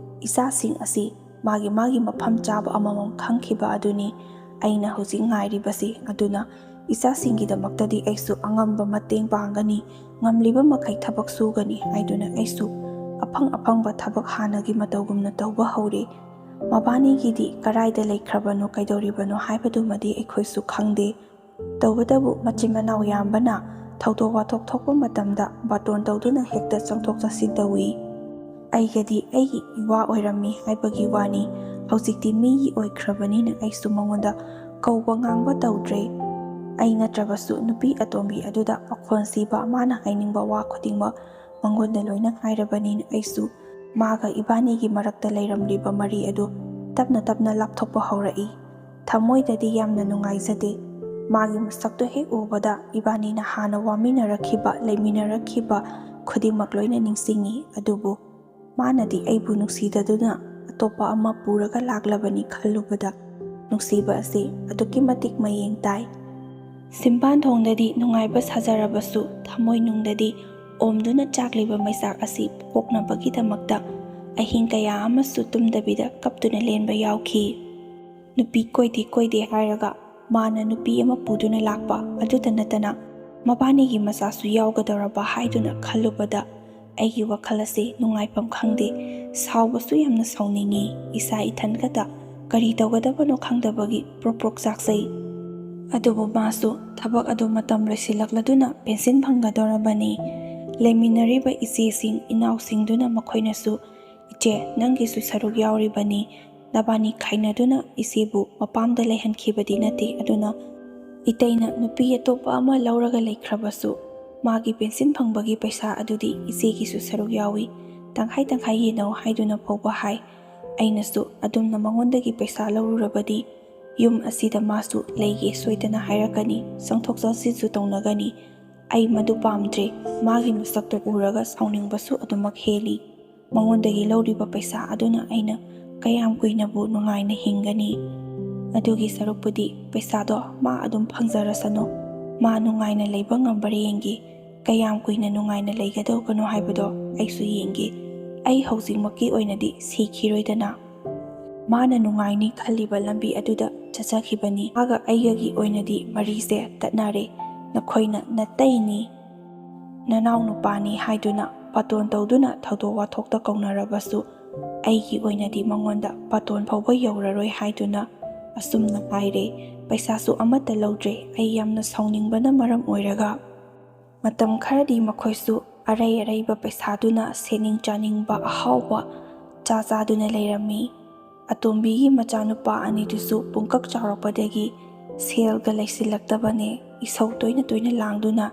ꯏꯆꯥꯁꯤꯡ ꯑꯁꯤ ꯃꯥꯒꯤ ꯃꯥꯒꯤ ꯃꯐꯝ ꯆꯥꯕ ꯑꯃꯃꯝ ꯈꯪꯈꯤꯕ ꯑꯗꯨꯅꯤ ꯑꯩꯅ ꯍꯧꯖꯤꯛ ꯉꯥꯏꯔꯤꯕꯁꯤ꯫ ꯑꯗꯨꯅ ꯏꯆꯥꯁꯤꯡꯒꯤꯗꯃꯛꯇꯗꯤ ꯑꯩꯁꯨ ꯑꯉꯝꯕ ꯃꯇꯦꯡ ꯄꯥꯡꯒꯅꯤ, ꯉꯝꯂꯤꯕ ꯃꯈꯩ ꯊꯕꯛ ꯁꯨꯒꯅꯤ ꯍꯥꯏꯗꯨꯅ ꯑꯩꯁꯨ ꯑꯐꯪ ꯑꯐꯪꯕ ꯊꯕꯛ ꯍꯥꯟꯅꯒꯤ ꯃꯇꯧꯒꯨꯝꯅ ꯇꯧꯕ ꯍꯧꯔꯦ꯫ ꯃꯕꯥꯅꯤꯒꯤꯗꯤ ꯀꯔꯥꯏꯗ ꯂꯩꯈ꯭ꯔꯕꯅꯣ, ꯀꯩꯗꯧꯔꯤꯕꯅꯣ ꯍꯥꯏꯕꯗꯨꯃꯗꯤ ꯑꯩꯈꯣꯏꯁꯨ ꯈꯪꯗꯦ꯫ ꯇꯧꯕꯇꯕꯨ ꯃꯆꯤꯟ ꯃꯅꯥꯎ ꯌꯥꯝꯕꯅ ꯊꯧꯗꯣꯛ ꯋꯥꯊꯣꯛ ꯊꯣꯛꯄ ꯃꯇꯝꯗ ꯕꯥꯇꯣꯟ ꯇꯧꯗꯨꯅ ꯍꯦꯛꯇ ꯆꯪꯊꯣꯛ ꯆꯪꯁꯤꯟ ꯇꯧꯏ꯫ ꯑꯩꯒꯗꯤ ꯑꯩꯒꯤ ꯏꯋꯥ ꯑꯣꯏꯔꯝꯃꯤ ꯍꯥꯏꯕꯒꯤ ꯋꯥꯅꯤ꯫ ꯍꯧꯖꯤꯛꯇꯤ ꯃꯤꯒꯤ ꯑꯣꯏꯈ꯭ꯔꯕꯅꯤꯅ ꯑꯩꯁꯨ ꯃꯉꯣꯟꯗ ꯀꯧꯕ ꯉꯥꯡꯕ ꯇꯧꯗ꯭ꯔꯦ꯫ ꯑꯩ ꯅꯠꯇ꯭ꯔꯕꯁꯨ ꯅꯨꯄꯤ ꯑꯇꯣꯝꯕꯤ ꯑꯗꯨꯗ ꯃꯈꯣꯟ ꯁꯤꯕ, ꯃꯥꯅ ꯍꯥꯏꯅꯤꯡꯕ ꯋꯥ ꯈꯨꯗꯤꯡꯃꯛ ꯃꯉꯣꯟꯗ ꯂꯣꯏꯅ ꯍꯥꯏꯔꯕꯅꯤꯅ ꯑꯩꯁꯨ ꯃꯥꯒ ꯏꯕꯥꯅꯤꯒꯤ ꯃꯔꯛꯇ ꯂꯩꯔꯝꯂꯤꯕ ꯃꯔꯤ ꯑꯗꯨ ꯇꯞꯅ ꯇꯞꯅ ꯂꯥꯞꯊꯣꯛꯄ ꯍꯧꯔꯛꯏ꯫ ꯊꯃꯣꯏꯗꯗꯤ ꯌꯥꯝꯅ ꯅꯨꯡꯉꯥꯏꯖꯗꯦ꯫ ꯃꯥꯒꯤ ꯃꯁꯛꯇꯨ ꯍꯦꯛ ꯎꯕꯗ ꯏꯕꯥꯅꯤꯅ ꯍꯥꯟꯅ ꯋꯥꯃꯤꯟꯅꯔꯛꯈꯤꯕ, ꯂꯩꯃꯤꯟꯅꯔꯛꯈꯤꯕ ꯈꯨꯗꯤꯡꯃꯛ ꯂꯣꯏꯅ ꯅꯤꯡꯁꯤꯡꯉꯤ꯫ ꯑꯗꯨꯕꯨ ꯃꯥꯅꯗꯤ ꯑꯩꯕꯨ ꯅꯨꯡꯁꯤꯗꯗꯨꯅ ꯑꯇꯣꯞꯄ ꯑꯃ ꯄꯨꯔꯒ ꯂꯥꯛꯂꯕꯅꯤ ꯈꯜꯂꯨꯕꯗ ꯅꯨꯡꯁꯤꯕ ꯑꯁꯤ ꯑꯗꯨꯛꯀꯤ ꯃꯇꯤꯛ ꯃꯌꯦꯡ ꯇꯥꯏ꯫ ꯁꯤꯝꯕꯥꯟ ꯊꯣꯡꯗꯗꯤ ꯅꯨꯡꯉꯥꯏꯕ ꯁꯥꯖꯔꯕꯁꯨ ꯊꯃꯣꯏꯅꯨꯡꯗꯗꯤ ꯑꯣꯝꯗꯨꯅ ꯆꯥꯛꯂꯤꯕ ꯃꯩꯆꯥꯛ ꯑꯁꯤ ꯄꯣꯛꯅꯕꯒꯤꯗꯃꯛꯇ ꯑꯍꯤꯡ ꯀꯌꯥ ꯑꯃꯁꯨ ꯇꯨꯝꯗꯕꯤꯗ ꯀꯞꯇꯨꯅ ꯂꯦꯟꯕ ꯌꯥꯎꯈꯤ꯫ ꯅꯨꯄꯤ ꯀꯣꯏꯗꯦ ꯀꯣꯏꯗꯦ ꯍꯥꯏꯔꯒ ꯃꯥꯅ ꯅꯨꯄꯤ ꯑꯃ ꯄꯨꯗꯨꯅ ꯂꯥꯛꯄ ꯑꯗꯨꯇ ꯅꯠꯇꯅ ꯃꯕꯥꯅꯤꯒꯤ ꯃꯆꯥꯁꯨ ꯌꯥꯎꯒꯗꯧꯔꯕ ꯍꯥꯏꯗꯨꯅ ꯈꯜꯂꯨꯕꯗ ꯑꯩꯒꯤ ꯋꯥꯈꯜ ꯑꯁꯤ ꯅꯨꯡꯉꯥꯏꯐꯝ ꯈꯪꯗꯦ꯫ ꯁꯥꯎꯕꯁꯨ ꯌꯥꯝꯅ ꯁꯥꯎꯅꯤꯡꯉꯤ꯫ ꯏꯁꯥ ꯏꯊꯟ ꯈꯛꯇ ꯀꯔꯤ ꯇꯧꯒꯗꯕꯅꯣ ꯈꯪꯗꯕꯒꯤ ꯄ꯭ꯔꯣꯛ ꯄ꯭ꯔꯣꯛ ꯆꯥꯛꯆꯩ꯫ ꯑꯗꯨꯕꯨ ꯃꯥꯁꯨ ꯊꯕꯛ ꯑꯗꯨ ꯃꯇꯝ ꯂꯣꯏꯁꯤꯜꯂꯛꯂꯗꯨꯅ ꯄꯦꯟꯁꯤꯟ ꯐꯪꯒꯗꯧꯔꯕꯅꯤ꯫ ꯂꯩꯃꯤꯟꯅꯔꯤꯕ ꯏꯆꯦꯁꯤꯡ ꯏꯅꯥꯎꯁꯤꯡꯗꯨꯅ ꯃꯈꯣꯏꯅꯁꯨ, "ꯏꯆꯦ, ꯅꯪꯒꯤꯁꯨ ꯁꯔꯨꯛ ꯌꯥꯎꯔꯤꯕꯅꯤ꯫ ꯅꯕꯥꯅꯤ ꯈꯥꯏꯅꯗꯨꯅ ꯏꯆꯦꯕꯨ ꯃꯄꯥꯝꯗ ꯂꯩꯍꯟꯈꯤꯕꯗꯤ ꯅꯠꯇꯦ꯫ ꯑꯗꯨꯅ ꯏꯇꯩꯅ ꯅꯨꯄꯤ ꯑꯇꯣꯞꯄ ꯑꯃ ꯂꯧꯔꯒ ꯂꯩꯈ꯭ꯔꯕꯁꯨ ꯃꯥꯒꯤ ꯄꯦꯟꯁꯤꯟ ꯐꯪꯕꯒꯤ ꯄꯩꯁꯥ ꯑꯗꯨꯗꯤ ꯏꯆꯦꯒꯤꯁꯨ ꯁꯔꯨꯛ ꯌꯥꯎꯏ꯫ ꯇꯪꯈꯥꯏ ꯇꯪꯈꯥꯏ ꯌꯦꯟꯅꯧ" ꯍꯥꯏꯗꯨꯅ ꯐꯥꯎꯕ ꯍꯥꯏ꯫ ꯑꯩꯅꯁꯨ ꯑꯗꯨꯝꯅ ꯃꯉꯣꯟꯗꯒꯤ ꯄꯩꯁꯥ ꯂꯧꯔꯨꯔꯕꯗꯤ ꯌꯨꯝ ꯑꯁꯤꯗ ꯃꯥꯁꯨ ꯂꯩꯒꯦ ꯁꯣꯏꯗꯅ ꯍꯥꯏꯔꯛꯀꯅꯤ, ꯆꯪꯊꯣꯛ ꯆꯪꯁꯤꯟꯁꯨ ꯇꯧꯅꯒꯅꯤ꯫ ꯑꯩ ꯃꯗꯨ ꯄꯥꯝꯗ꯭ꯔꯦ꯫ ꯃꯥꯒꯤ ꯃꯁꯛꯇꯨ ꯎꯔꯒ ꯁꯥꯎꯅꯤꯡꯕꯁꯨ ꯑꯗꯨꯃꯛ ꯍꯦꯜꯂꯤ꯫ ꯃꯉꯣꯟꯗꯒꯤ ꯂꯧꯔꯤꯕ ꯄꯩꯁꯥ ꯑꯗꯨꯅ ꯑꯩꯅ ꯀꯌꯥꯝ ꯀꯨꯏꯅꯕꯨ ꯅꯨꯡꯉꯥꯏꯅ ꯍꯤꯡꯒꯅꯤ? ꯑꯗꯨꯒꯤ ꯁꯔꯨꯛꯄꯨꯗꯤ ꯄꯩꯁꯥꯗꯣ ꯃꯥ ꯑꯗꯨꯝ ꯐꯪꯖꯔꯁꯅꯨ꯫ ꯃꯥ ꯅꯨꯡꯉꯥꯏꯅ ꯂꯩꯕ ꯉꯝꯕ꯭ꯔꯥ ꯌꯦꯡꯒꯦ꯫ ꯀꯌꯥꯝ ꯀꯨꯏꯅ ꯅꯨꯡꯉꯥꯏꯅ ꯂꯩꯒꯗꯧꯕꯅꯣ ꯍꯥꯏꯕꯗꯣ ꯑꯩꯁꯨ ꯌꯦꯡꯒꯦ꯫ ꯑꯩ ꯍꯧꯖꯤꯛꯃꯛꯀꯤ ꯑꯣꯏꯅꯗꯤ ꯁꯤꯈꯤꯔꯣꯏꯗꯅ꯫ ꯃꯥꯅ ꯅꯨꯡꯉꯥꯏꯅꯤ ꯈꯜꯂꯤꯕ ꯂꯝꯕꯤ ꯑꯗꯨꯗ ꯆꯠꯆꯈꯤꯕꯅꯤ꯫ ꯃꯥꯒ ꯑꯩꯒꯒꯤ ꯑꯣꯏꯅꯗꯤ ꯃꯔꯤꯁꯦ ꯇꯠꯅꯔꯦ꯫ ꯅꯈꯣꯏꯅ ꯅꯇꯩꯅꯤ, ꯅꯅꯥꯎ ꯅꯨꯄꯥꯅꯤ ꯍꯥꯏꯗꯨꯅ ꯄꯥꯇꯣꯟ ꯇꯧꯗꯨꯅ ꯊꯧꯗꯣꯛ ꯋꯥꯊꯣꯛꯇ ꯀꯧꯅꯔꯕꯁꯨ ꯑꯩꯒꯤ ꯑꯣꯏꯅꯗꯤ ꯃꯉꯣꯟꯗ ꯄꯥꯇꯣꯟ ꯐꯥꯎꯕ ꯌꯧꯔꯔꯣꯏ ꯍꯥꯏꯗꯨꯅ ꯑꯁꯨꯝꯅ ꯍꯥꯏꯔꯦ꯫ ꯄꯩꯁꯥꯁꯨ ꯑꯃꯠꯇ ꯂꯧꯗ꯭ꯔꯦ꯫ ꯑꯩ ꯌꯥꯝꯅ ꯁꯥꯎꯅꯤꯡꯕꯅ ꯃꯔꯝ ꯑꯣꯏꯔꯒ ꯃꯇꯝ ꯈꯔꯗꯤ ꯃꯈꯣꯏꯁꯨ ꯑꯔꯩ ꯑꯔꯩꯕ ꯄꯩꯁꯥꯗꯨꯅ ꯁꯦꯠꯅꯤꯡ ꯆꯥꯅꯤꯡꯕ ꯑꯍꯥꯎꯕ ꯆꯥ ꯆꯥꯗꯨꯅ ꯂꯩꯔꯝꯃꯤ꯫ ꯑꯇꯣꯝꯕꯤꯒꯤ ꯃꯆꯥꯅꯨꯄꯥ ꯑꯅꯤꯗꯨꯁꯨ ꯄꯨꯡꯀꯛ ꯆꯥꯎꯔꯛꯄꯗꯒꯤ ꯁꯦꯜꯒ ꯂꯩꯁꯤꯜꯂꯛꯇꯕꯅꯦ꯫ ꯏꯁꯧ ꯇꯣꯏꯅ ꯇꯣꯏꯅ ꯂꯥꯡꯗꯨꯅ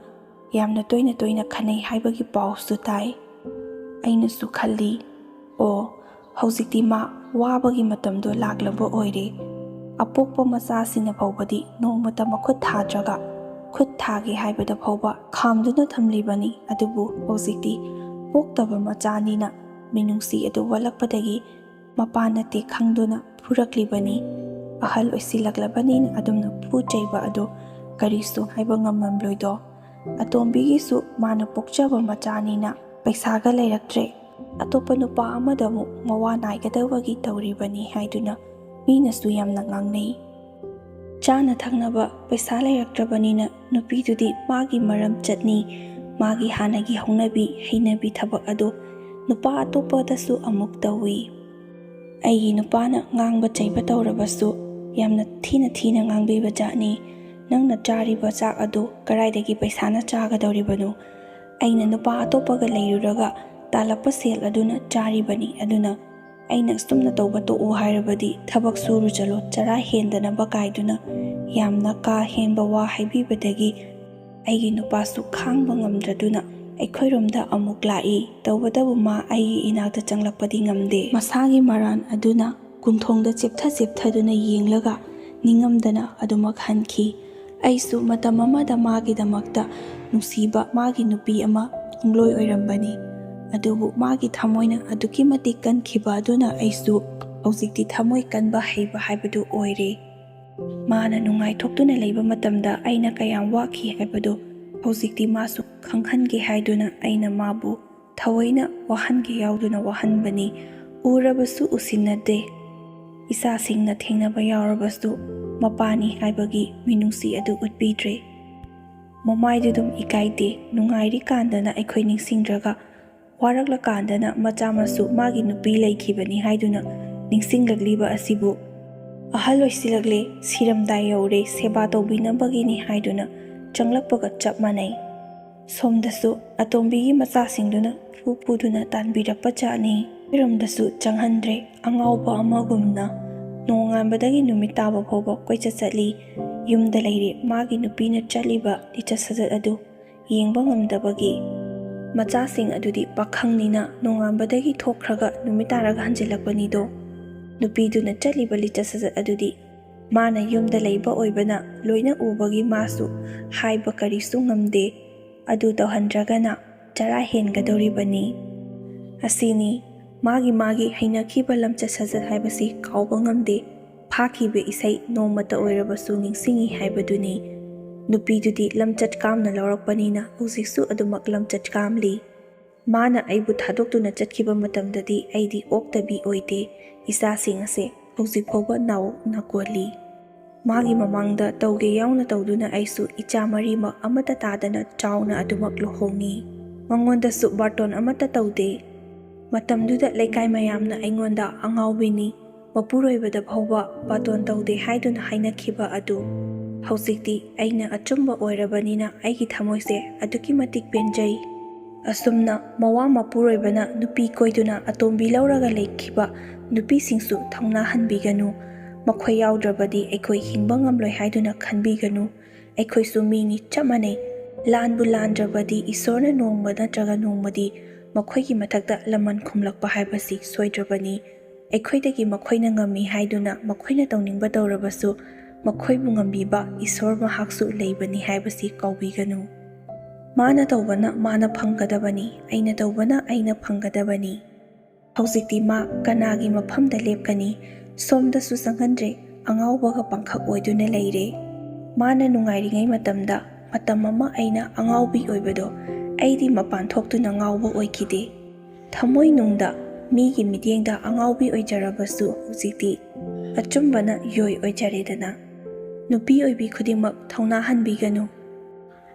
ꯌꯥꯝꯅ ꯇꯣꯏꯅ ꯇꯣꯏꯅ ꯈꯟꯅꯩ ꯍꯥꯏꯕꯒꯤ ꯄꯥꯎꯁꯨ ꯇꯥꯏ꯫ ꯑꯩꯅꯁꯨ ꯈꯜꯂꯤ, "ꯑꯣ, ꯍꯧꯖꯤꯛꯇꯤ ꯃꯥ ꯋꯥꯕꯒꯤ ꯃꯇꯝꯗꯣ ꯂꯥꯛꯂꯕ ꯑꯣꯏꯔꯦ꯫ ꯑꯄꯣꯛꯄ ꯃꯆꯥꯁꯤꯡꯅ ꯐꯥꯎꯕꯗꯤ ꯅꯣꯡꯃꯇ ꯃꯈꯨꯠ ꯊꯥꯗ꯭ꯔꯒ ꯈꯨꯠ ꯊꯥꯒꯦ ꯍꯥꯏꯕꯗ ꯐꯥꯎꯕ ꯈꯥꯝꯗꯨꯅ ꯊꯝꯂꯤꯕꯅꯤ꯫ ꯑꯗꯨꯕꯨ ꯍꯧꯖꯤꯛꯇꯤ ꯄꯣꯛꯇꯕ ꯃꯆꯥꯅꯤꯅ ꯃꯤꯅꯨꯡꯁꯤ ꯑꯗꯨ ꯋꯥꯠꯂꯛꯄꯗꯒꯤ ꯃꯄꯥ ꯅꯠꯇꯦ ꯈꯪꯗꯨꯅ ꯐꯨꯔꯛꯂꯤꯕꯅꯤ꯫ ꯑꯍꯜ ꯑꯣꯏꯁꯤꯜꯂꯛꯂꯕꯅꯤꯅ ꯑꯗꯨꯝꯅ ꯐꯨ ꯆꯩꯕ ꯑꯗꯨ ꯀꯔꯤꯁꯨ ꯍꯥꯏꯕ ꯉꯝꯂꯝꯂꯣꯏꯗꯣ꯫ ꯑꯇꯣꯝꯕꯤꯒꯤꯁꯨ ꯃꯥꯅ ꯄꯣꯛꯆꯕ ꯃꯆꯥꯅꯤꯅ ꯄꯩꯁꯥꯒ ꯂꯩꯔꯛꯇ꯭ꯔꯦ, ꯑꯇꯣꯞꯄ ꯅꯨꯄꯥ ꯑꯃꯗ ꯑꯃꯨꯛ ꯃꯋꯥ ꯅꯥꯏꯒꯗꯕꯒꯤ ꯇꯧꯔꯤꯕꯅꯤ ꯍꯥꯏꯗꯨꯅ ꯃꯤꯅꯁꯨ ꯌꯥꯝꯅ ꯉꯥꯡꯅꯩ꯫ ꯆꯥꯅ ꯊꯛꯅꯕ ꯄꯩꯁꯥ ꯂꯩꯔꯛꯇ꯭ꯔꯕꯅꯤꯅ ꯅꯨꯄꯤꯗꯨꯗꯤ ꯃꯥꯒꯤ ꯃꯔꯝ ꯆꯠꯅꯤ, ꯃꯥꯒꯤ ꯍꯥꯟꯅꯒꯤ ꯍꯧꯅꯕꯤ ꯍꯩꯅꯕꯤ ꯊꯕꯛ ꯑꯗꯨ ꯅꯨꯄꯥ ꯑꯇꯣꯞꯄꯗꯁꯨ ꯑꯃꯨꯛ ꯇꯧꯏ꯫ ꯑꯩꯒꯤ ꯅꯨꯄꯥꯅ ꯉꯥꯡꯕ ꯆꯩꯕ ꯇꯧꯔꯕꯁꯨ ꯌꯥꯝꯅ ꯊꯤꯅ ꯊꯤꯅ ꯉꯥꯡꯕꯤꯕ ꯖꯥꯠꯅꯤ꯫ "ꯅꯪꯅ ꯆꯥꯔꯤꯕ ꯆꯥꯛ ꯑꯗꯨ ꯀꯗꯥꯏꯗꯒꯤ ꯄꯩꯁꯥꯅ ꯆꯥꯒꯗꯧꯔꯤꯕꯅꯣ? ꯑꯩꯅ ꯅꯨꯄꯥ ꯑꯇꯣꯞꯄꯒ ꯂꯩꯔꯨꯔꯒ ꯇꯥꯜꯂꯛꯄ ꯁꯦꯜ ꯑꯗꯨꯅ ꯆꯥꯔꯤꯕꯅꯤ꯫ ꯑꯗꯨꯅ ꯑꯩꯅ ꯁꯨꯝꯅ ꯇꯧꯕ ꯇꯣꯛꯎ ꯍꯥꯏꯔꯕꯗꯤ ꯊꯕꯛ ꯁꯨꯔꯨ ꯆꯠꯂꯣ, ꯆꯔꯥ ꯍꯦꯟꯗꯅꯕ" ꯀꯥꯏꯗꯨꯅ ꯌꯥꯝꯅ ꯀꯥ ꯍꯦꯟꯕ ꯋꯥ ꯍꯥꯏꯕꯤꯕꯗꯒꯤ ꯑꯩꯒꯤ ꯅꯨꯄꯥꯁꯨ ꯈꯥꯡꯕ ꯉꯝꯗ꯭ꯔꯗꯨꯅ ꯑꯩꯈꯣꯏꯔꯣꯝꯗ ꯑꯃꯨꯛ ꯂꯥꯛꯏ꯫ ꯇꯧꯕꯇꯕꯨ ꯃꯥ ꯑꯩꯒꯤ ꯏꯅꯥꯛꯇ ꯆꯪꯂꯛꯄꯗꯤ ꯉꯝꯗꯦ꯫ ꯃꯁꯥꯒꯤ ꯃꯔꯥꯟ ꯑꯗꯨꯅ ꯀꯨꯟꯊꯣꯡꯗ ꯆꯦꯞꯊ ꯆꯦꯞꯊꯗꯨꯅ ꯌꯦꯡꯂꯒ ꯅꯤꯡꯉꯝꯗꯅ ꯑꯗꯨꯃꯛ ꯍꯟꯈꯤ꯫ ꯑꯩꯁꯨ ꯃꯇꯝ ꯑꯃꯗ ꯃꯥꯒꯤꯗꯃꯛꯇ ꯅꯨꯡꯁꯤꯕ ꯃꯥꯒꯤ ꯅꯨꯄꯤ ꯑꯃ ꯄꯨꯡꯂꯣꯏ ꯑꯣꯏꯔꯝꯕꯅꯤ꯫ ꯑꯗꯨꯕꯨ ꯃꯥꯒꯤ ꯊꯃꯣꯏꯅ ꯑꯗꯨꯛꯀꯤ ꯃꯇꯤꯛ ꯀꯟꯈꯤꯕ ꯑꯗꯨꯅ ꯑꯩꯁꯨ ꯍꯧꯖꯤꯛꯇꯤ ꯊꯃꯣꯏ ꯀꯟꯕ ꯍꯩꯕ ꯍꯥꯏꯕꯗꯨ ꯑꯣꯏꯔꯦ꯫ ꯃꯥꯅ ꯅꯨꯡꯉꯥꯏꯊꯣꯛꯇꯨꯅ ꯂꯩꯕ ꯃꯇꯝꯗ ꯑꯩꯅ ꯀꯌꯥꯝ ꯋꯥꯈꯤ ꯍꯥꯏꯕꯗꯨ ꯍꯧꯖꯤꯛꯇꯤ ꯃꯥꯁꯨ ꯈꯪꯍꯟꯒꯦ ꯍꯥꯏꯗꯨꯅ ꯑꯩꯅ ꯃꯥꯕꯨ ꯊꯑꯣꯏꯅ ꯋꯥꯍꯟꯒꯦ ꯌꯥꯎꯗꯨꯅ ꯋꯥꯍꯟꯕꯅꯤ꯫ ꯎꯔꯕꯁꯨ ꯎꯁꯤꯟꯅꯗꯦ꯫ ꯏꯆꯥꯁꯤꯡꯅ ꯊꯦꯡꯅꯕ ꯌꯥꯎꯔꯕꯁꯨ ꯃꯄꯥꯅꯤ ꯍꯥꯏꯕꯒꯤ ꯃꯤꯅꯨꯡꯁꯤ ꯑꯗꯨ ꯎꯠꯄꯤꯗ꯭ꯔꯦ꯫ ꯃꯃꯥꯏꯗꯨ ꯑꯗꯨꯝ ꯏꯀꯥꯏꯗꯦ꯫ ꯅꯨꯡꯉꯥꯏꯔꯤꯀꯥꯟꯗꯅ ꯑꯩꯈꯣꯏ ꯅꯤꯡꯁꯤꯡꯗ꯭ꯔꯒ ꯋꯥꯔꯛꯂꯀꯥꯟꯗꯅ ꯃꯆꯥ ꯃꯁꯨ ꯃꯥꯒꯤ ꯅꯨꯄꯤ ꯂꯩꯈꯤꯕꯅꯤ ꯍꯥꯏꯗꯨꯅ ꯅꯤꯡꯁꯤꯡꯂꯛꯂꯤꯕ ꯑꯁꯤꯕꯨ "ꯑꯍꯜ ꯑꯣꯏꯁꯤꯜꯂꯛꯂꯦ, ꯁꯤꯔꯝꯗꯥꯏ ꯌꯧꯔꯦ, ꯁꯦꯕꯥ ꯇꯧꯕꯤꯅꯕꯒꯤꯅꯤ" ꯍꯥꯏꯗꯨꯅ ꯆꯪꯂꯛꯄꯒ ꯆꯞ ꯃꯥꯟꯅꯩ꯫ ꯁꯣꯝꯗꯁꯨ ꯑꯇꯣꯝꯕꯤꯒꯤ ꯃꯆꯥꯁꯤꯡꯗꯨꯅ ꯐꯨ ꯐꯨꯗꯨꯅ ꯇꯥꯟꯕꯤꯔꯛꯄ ꯖꯥꯠꯅꯤ꯫ ꯑꯩꯔꯣꯝꯗꯁꯨ ꯆꯪꯍꯟꯗ꯭ꯔꯦ꯫ ꯑꯉꯥꯎꯕ ꯑꯃꯒꯨꯝꯅ ꯅꯣꯡꯉꯥꯟꯕꯗꯒꯤ ꯅꯨꯃꯤꯠ ꯇꯥꯕ ꯐꯥꯎꯕ ꯀꯣꯏꯆꯠ ꯆꯠꯂꯤ꯫ ꯌꯨꯝꯗ ꯂꯩꯔꯦ꯫ ꯃꯥꯒꯤ ꯅꯨꯄꯤꯅ ꯆꯠꯂꯤꯕ ꯂꯤꯆꯠ ꯁꯥꯖꯠ ꯑꯗꯨ ꯌꯦꯡꯕ ꯉꯝꯗꯕꯒꯤ꯫ ꯃꯆꯥꯁꯤꯡ ꯑꯗꯨꯗꯤ ꯄꯥꯈꯪꯅꯤꯅ ꯅꯣꯡꯉꯥꯟꯕꯗꯒꯤ ꯊꯣꯛꯈ꯭ꯔꯒ ꯅꯨꯃꯤꯠ ꯇꯥꯔꯒ ꯍꯟꯖꯤꯜꯂꯛꯄꯅꯤꯗꯣ꯫ ꯅꯨꯄꯤꯗꯨꯅ ꯆꯠꯂꯤꯕ ꯂꯤꯆꯠ ꯁꯥꯖꯠ ꯑꯗꯨꯗꯤ ꯃꯥꯅ ꯌꯨꯝꯗ ꯂꯩꯕ ꯑꯣꯏꯕꯅ ꯂꯣꯏꯅ ꯎꯕꯒꯤ ꯃꯥꯁꯨ ꯍꯥꯏꯕ ꯀꯔꯤꯁꯨ ꯉꯝꯗꯦ꯫ ꯑꯗꯨ ꯇꯧꯍꯟꯗ꯭ꯔꯒꯅ ꯆꯔꯥ ꯍꯦꯟꯒꯗꯧꯔꯤꯕꯅꯤ꯫ ꯑꯁꯤꯅꯤ, ꯃꯥꯒꯤ ꯃꯥꯒꯤ ꯍꯩꯅꯈꯤꯕ ꯂꯝꯆꯠ ꯁꯥꯖꯠ ꯍꯥꯏꯕꯁꯤ ꯀꯥꯎꯕ ꯉꯝꯗꯦ꯫ ꯐꯥꯈꯤꯕ ꯏꯁꯩ ꯅꯣꯡꯃꯇ ꯑꯣꯏꯔꯕꯁꯨ ꯅꯤꯡꯁꯤꯡꯏ ꯍꯥꯏꯕꯗꯨꯅꯤ꯫ ꯅꯨꯄꯤꯗꯨꯗꯤ ꯂꯝꯆꯠ ꯀꯥꯝꯅ ꯂꯧꯔꯛꯄꯅꯤꯅ ꯍꯧꯖꯤꯛꯁꯨ ꯑꯗꯨꯃꯛ ꯂꯝꯆꯠ ꯀꯥꯝꯂꯤ꯫ ꯃꯥꯅ ꯑꯩꯕꯨ ꯊꯥꯗꯣꯛꯇꯨꯅ ꯆꯠꯈꯤꯕ ꯃꯇꯝꯗꯗꯤ ꯑꯩꯗꯤ ꯑꯣꯛꯇꯕꯤ ꯑꯣꯏꯗꯦ꯫ ꯏꯆꯥꯁꯤꯡ ꯑꯁꯦ ꯍꯧꯖꯤꯛ ꯐꯥꯎꯕ ꯅꯥꯎ ꯅꯥꯀꯣꯜꯂꯤ꯫ ꯃꯥꯒꯤ ꯃꯃꯥꯡꯗ ꯇꯧꯒꯦ ꯌꯥꯎꯅ ꯇꯧꯗꯨꯅ ꯑꯩꯁꯨ ꯏꯆꯥ ꯃꯔꯤꯃꯛ ꯑꯃꯠꯇ ꯇꯥꯗꯅ ꯆꯥꯎꯅ ꯑꯗꯨꯃꯛ ꯂꯨꯍꯣꯡꯉꯤ꯫ ꯃꯉꯣꯟꯗꯁꯨ ꯕꯥꯔꯇꯣꯟ ꯑꯃꯠꯇ ꯇꯧꯗꯦ꯫ ꯃꯇꯝꯗꯨꯗ ꯂꯩꯀꯥꯏ ꯃꯌꯥꯝꯅ ꯑꯩꯉꯣꯟꯗ ꯑꯉꯥꯎꯕꯤꯅꯤ, ꯃꯄꯨꯔꯣꯏꯕꯗ ꯐꯥꯎꯕ ꯕꯥꯔꯇꯣꯟ ꯇꯧꯗꯦ ꯍꯥꯏꯗꯨꯅ ꯍꯥꯏꯅꯈꯤꯕ ꯑꯗꯨ ꯍꯧꯖꯤꯛꯇꯤ ꯑꯩꯅ ꯑꯆꯨꯝꯕ ꯑꯣꯏꯔꯕꯅꯤꯅ ꯑꯩꯒꯤ ꯊꯃꯣꯏꯁꯦ ꯑꯗꯨꯛꯀꯤ ꯃꯇꯤꯛ ꯄꯦꯟꯖꯩ꯫ ꯑꯁꯨꯝꯅ ꯃꯋꯥ ꯃꯄꯨꯔꯣꯏꯕꯅ ꯅꯨꯄꯤ ꯀꯣꯏꯗꯨꯅ ꯑꯇꯣꯝꯕꯤ ꯂꯧꯔꯒ ꯂꯩꯈꯤꯕ ꯅꯨꯄꯤꯁꯤꯡꯁꯨ ꯊꯧꯅꯥ ꯍꯟꯕꯤꯒꯅꯨ꯫ ꯃꯈꯣꯏ ꯌꯥꯎꯗ꯭ꯔꯕꯗꯤ ꯑꯩꯈꯣꯏ ꯍꯤꯡꯕ ꯉꯝꯂꯣꯏ ꯍꯥꯏꯗꯨꯅ ꯈꯟꯕꯤꯒꯅꯨ꯫ ꯑꯩꯈꯣꯏꯁꯨ ꯃꯤꯅꯤ, ꯆꯞ ꯃꯥꯟꯅꯩ꯫ ꯂꯥꯟꯕꯨ ꯂꯥꯟꯗ꯭ꯔꯕꯗꯤ ꯏꯁꯣꯔꯅ ꯅꯣꯡꯃ ꯅꯠꯇ꯭ꯔꯒ ꯅꯣꯡꯃꯗꯤ ꯃꯈꯣꯏꯒꯤ ꯃꯊꯛꯇ ꯂꯃꯟ ꯈꯨꯝꯂꯛꯄ ꯍꯥꯏꯕꯁꯤ ꯁꯣꯏꯗ꯭ꯔꯕꯅꯤ꯫ ꯑꯩꯈꯣꯏꯗꯒꯤ ꯃꯈꯣꯏꯅ ꯉꯝꯃꯤ ꯍꯥꯏꯗꯨꯅ ꯃꯈꯣꯏꯅ ꯇꯧꯅꯤꯡꯕ ꯇꯧꯔꯕꯁꯨ ꯃꯈꯣꯏꯕꯨ ꯉꯝꯕꯤꯕ ꯏꯁꯣꯔ ꯃꯍꯥꯛꯁꯨ ꯂꯩꯕꯅꯤ ꯍꯥꯏꯕꯁꯤ ꯀꯥꯎꯕꯤꯒꯅꯨ꯫ ꯃꯥꯅ ꯇꯧꯕꯅ ꯃꯥꯅ ꯐꯪꯒꯗꯕꯅꯤ, ꯑꯩꯅ ꯇꯧꯕꯅ ꯑꯩꯅ ꯐꯪꯒꯗꯕꯅꯤ꯫ ꯍꯧꯖꯤꯛꯇꯤ ꯃꯥ ꯀꯅꯥꯒꯤ ꯃꯐꯝꯗ ꯂꯦꯞꯀꯅꯤ? ꯁꯣꯝꯗꯁꯨ ꯆꯪꯍꯟꯗ꯭ꯔꯦ, ꯑꯉꯥꯎꯕꯒ ꯄꯥꯡꯈꯛ ꯑꯣꯏꯗꯨꯅ ꯂꯩꯔꯦ꯫ ꯃꯥꯅ ꯅꯨꯡꯉꯥꯏꯔꯤꯉꯩ ꯃꯇꯝꯗ ꯃꯇꯝ ꯑꯃ ꯑꯩꯅ ꯑꯉꯥꯎꯕꯤ ꯑꯣꯏꯕꯗꯣ ꯑꯩꯗꯤ ꯃꯄꯥꯟ ꯊꯣꯛꯇꯨꯅ ꯉꯥꯎꯕ ꯑꯣꯏꯈꯤꯗꯦ꯫ ꯊꯃꯣꯏꯅꯨꯡꯗ ꯃꯤꯒꯤ ꯃꯤꯠꯌꯦꯡꯗ ꯑꯉꯥꯎꯕꯤ ꯑꯣꯏꯖꯔꯕꯁꯨ ꯍꯧꯖꯤꯛꯇꯤ ꯑꯆꯨꯝꯕꯅ ꯌꯣꯏ ꯑꯣꯏꯖꯔꯦꯗꯅ꯫ ꯅꯨꯄꯤ ꯑꯣꯏꯕꯤ ꯈꯨꯗꯤꯡꯃꯛ ꯊꯧꯅꯥ ꯍꯟꯕꯤꯒꯅꯨ꯫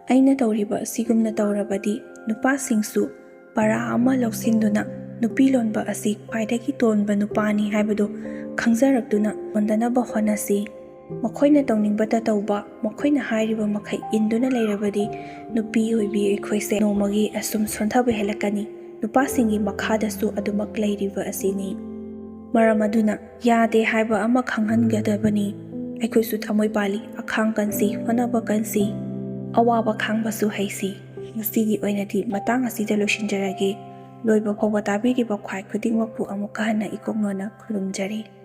ꯑꯩꯅ ꯇꯧꯔꯤꯕ ꯑꯁꯤꯒꯨꯝꯅ ꯇꯧꯔꯕꯗꯤ ꯅꯨꯄꯥꯁꯤꯡꯁꯨ ꯄꯔꯥ ꯑꯃ ꯂꯧꯁꯤꯟꯗꯨꯅ ꯅꯨꯄꯤ ꯂꯣꯟꯕ ꯑꯁꯤ ꯈ꯭ꯋꯥꯏꯗꯒꯤ ꯇꯣꯟꯕ ꯅꯨꯄꯥꯅꯤ ꯍꯥꯏꯕꯗꯨ ꯈꯪꯖꯔꯛꯇꯨꯅ ꯍꯣꯟꯗꯅꯕ ꯍꯣꯠꯅꯁꯤ꯫ ꯃꯈꯣꯏꯅ ꯇꯧꯅꯤꯡꯕꯇ ꯇꯧꯕ, ꯃꯈꯣꯏꯅ ꯍꯥꯏꯔꯤꯕ ꯃꯈꯩ ꯏꯟꯗꯨꯅ ꯂꯩꯔꯕꯗꯤ ꯅꯨꯄꯤ ꯑꯣꯏꯕꯤ ꯑꯩꯈꯣꯏꯁꯦ ꯅꯣꯡꯃꯒꯤ ꯑꯁꯨꯝ ꯁꯣꯟꯊꯕ ꯍꯦꯜꯂꯛꯀꯅꯤ꯫ ꯅꯨꯄꯥꯁꯤꯡꯒꯤ ꯃꯈꯥꯗꯁꯨ ꯑꯗꯨꯃꯛ ꯂꯩꯔꯤꯕ ꯑꯁꯤꯅꯤ꯫ ꯃꯔꯝ ꯑꯗꯨꯅ ꯌꯥꯗꯦ ꯍꯥꯏꯕ ꯑꯃ ꯈꯪꯍꯟꯒꯗꯕꯅꯤ꯫ ꯑꯩꯈꯣꯏꯁꯨ ꯊꯃꯣꯏ ꯄꯥꯜꯂꯤ, ꯑꯈꯥꯡ ꯀꯟꯁꯤ, ꯍꯣꯠꯅꯕ ꯀꯟꯁꯤ꯫ ꯑꯋꯥꯕ ꯈꯥꯡꯕꯁꯨ ꯍꯩꯁꯤ꯫ ꯉꯁꯤꯒꯤ ꯑꯣꯏꯅꯗꯤ ꯃꯇꯥꯡ ꯑꯁꯤꯗ ꯂꯣꯏꯁꯤꯟꯖꯔꯒꯦ꯫ ꯂꯣꯏꯕ ꯐꯥꯎꯕ ꯇꯥꯕꯤꯔꯤꯕ ꯈ꯭ꯋꯥꯏ ꯈꯨꯗꯤꯡꯃꯛꯄꯨ ꯑꯃꯨꯛꯀ ꯍꯟꯅ ꯏꯀꯣꯛ ꯅꯣꯟꯅ ꯈꯨꯔꯨꯝꯖꯔꯤ꯫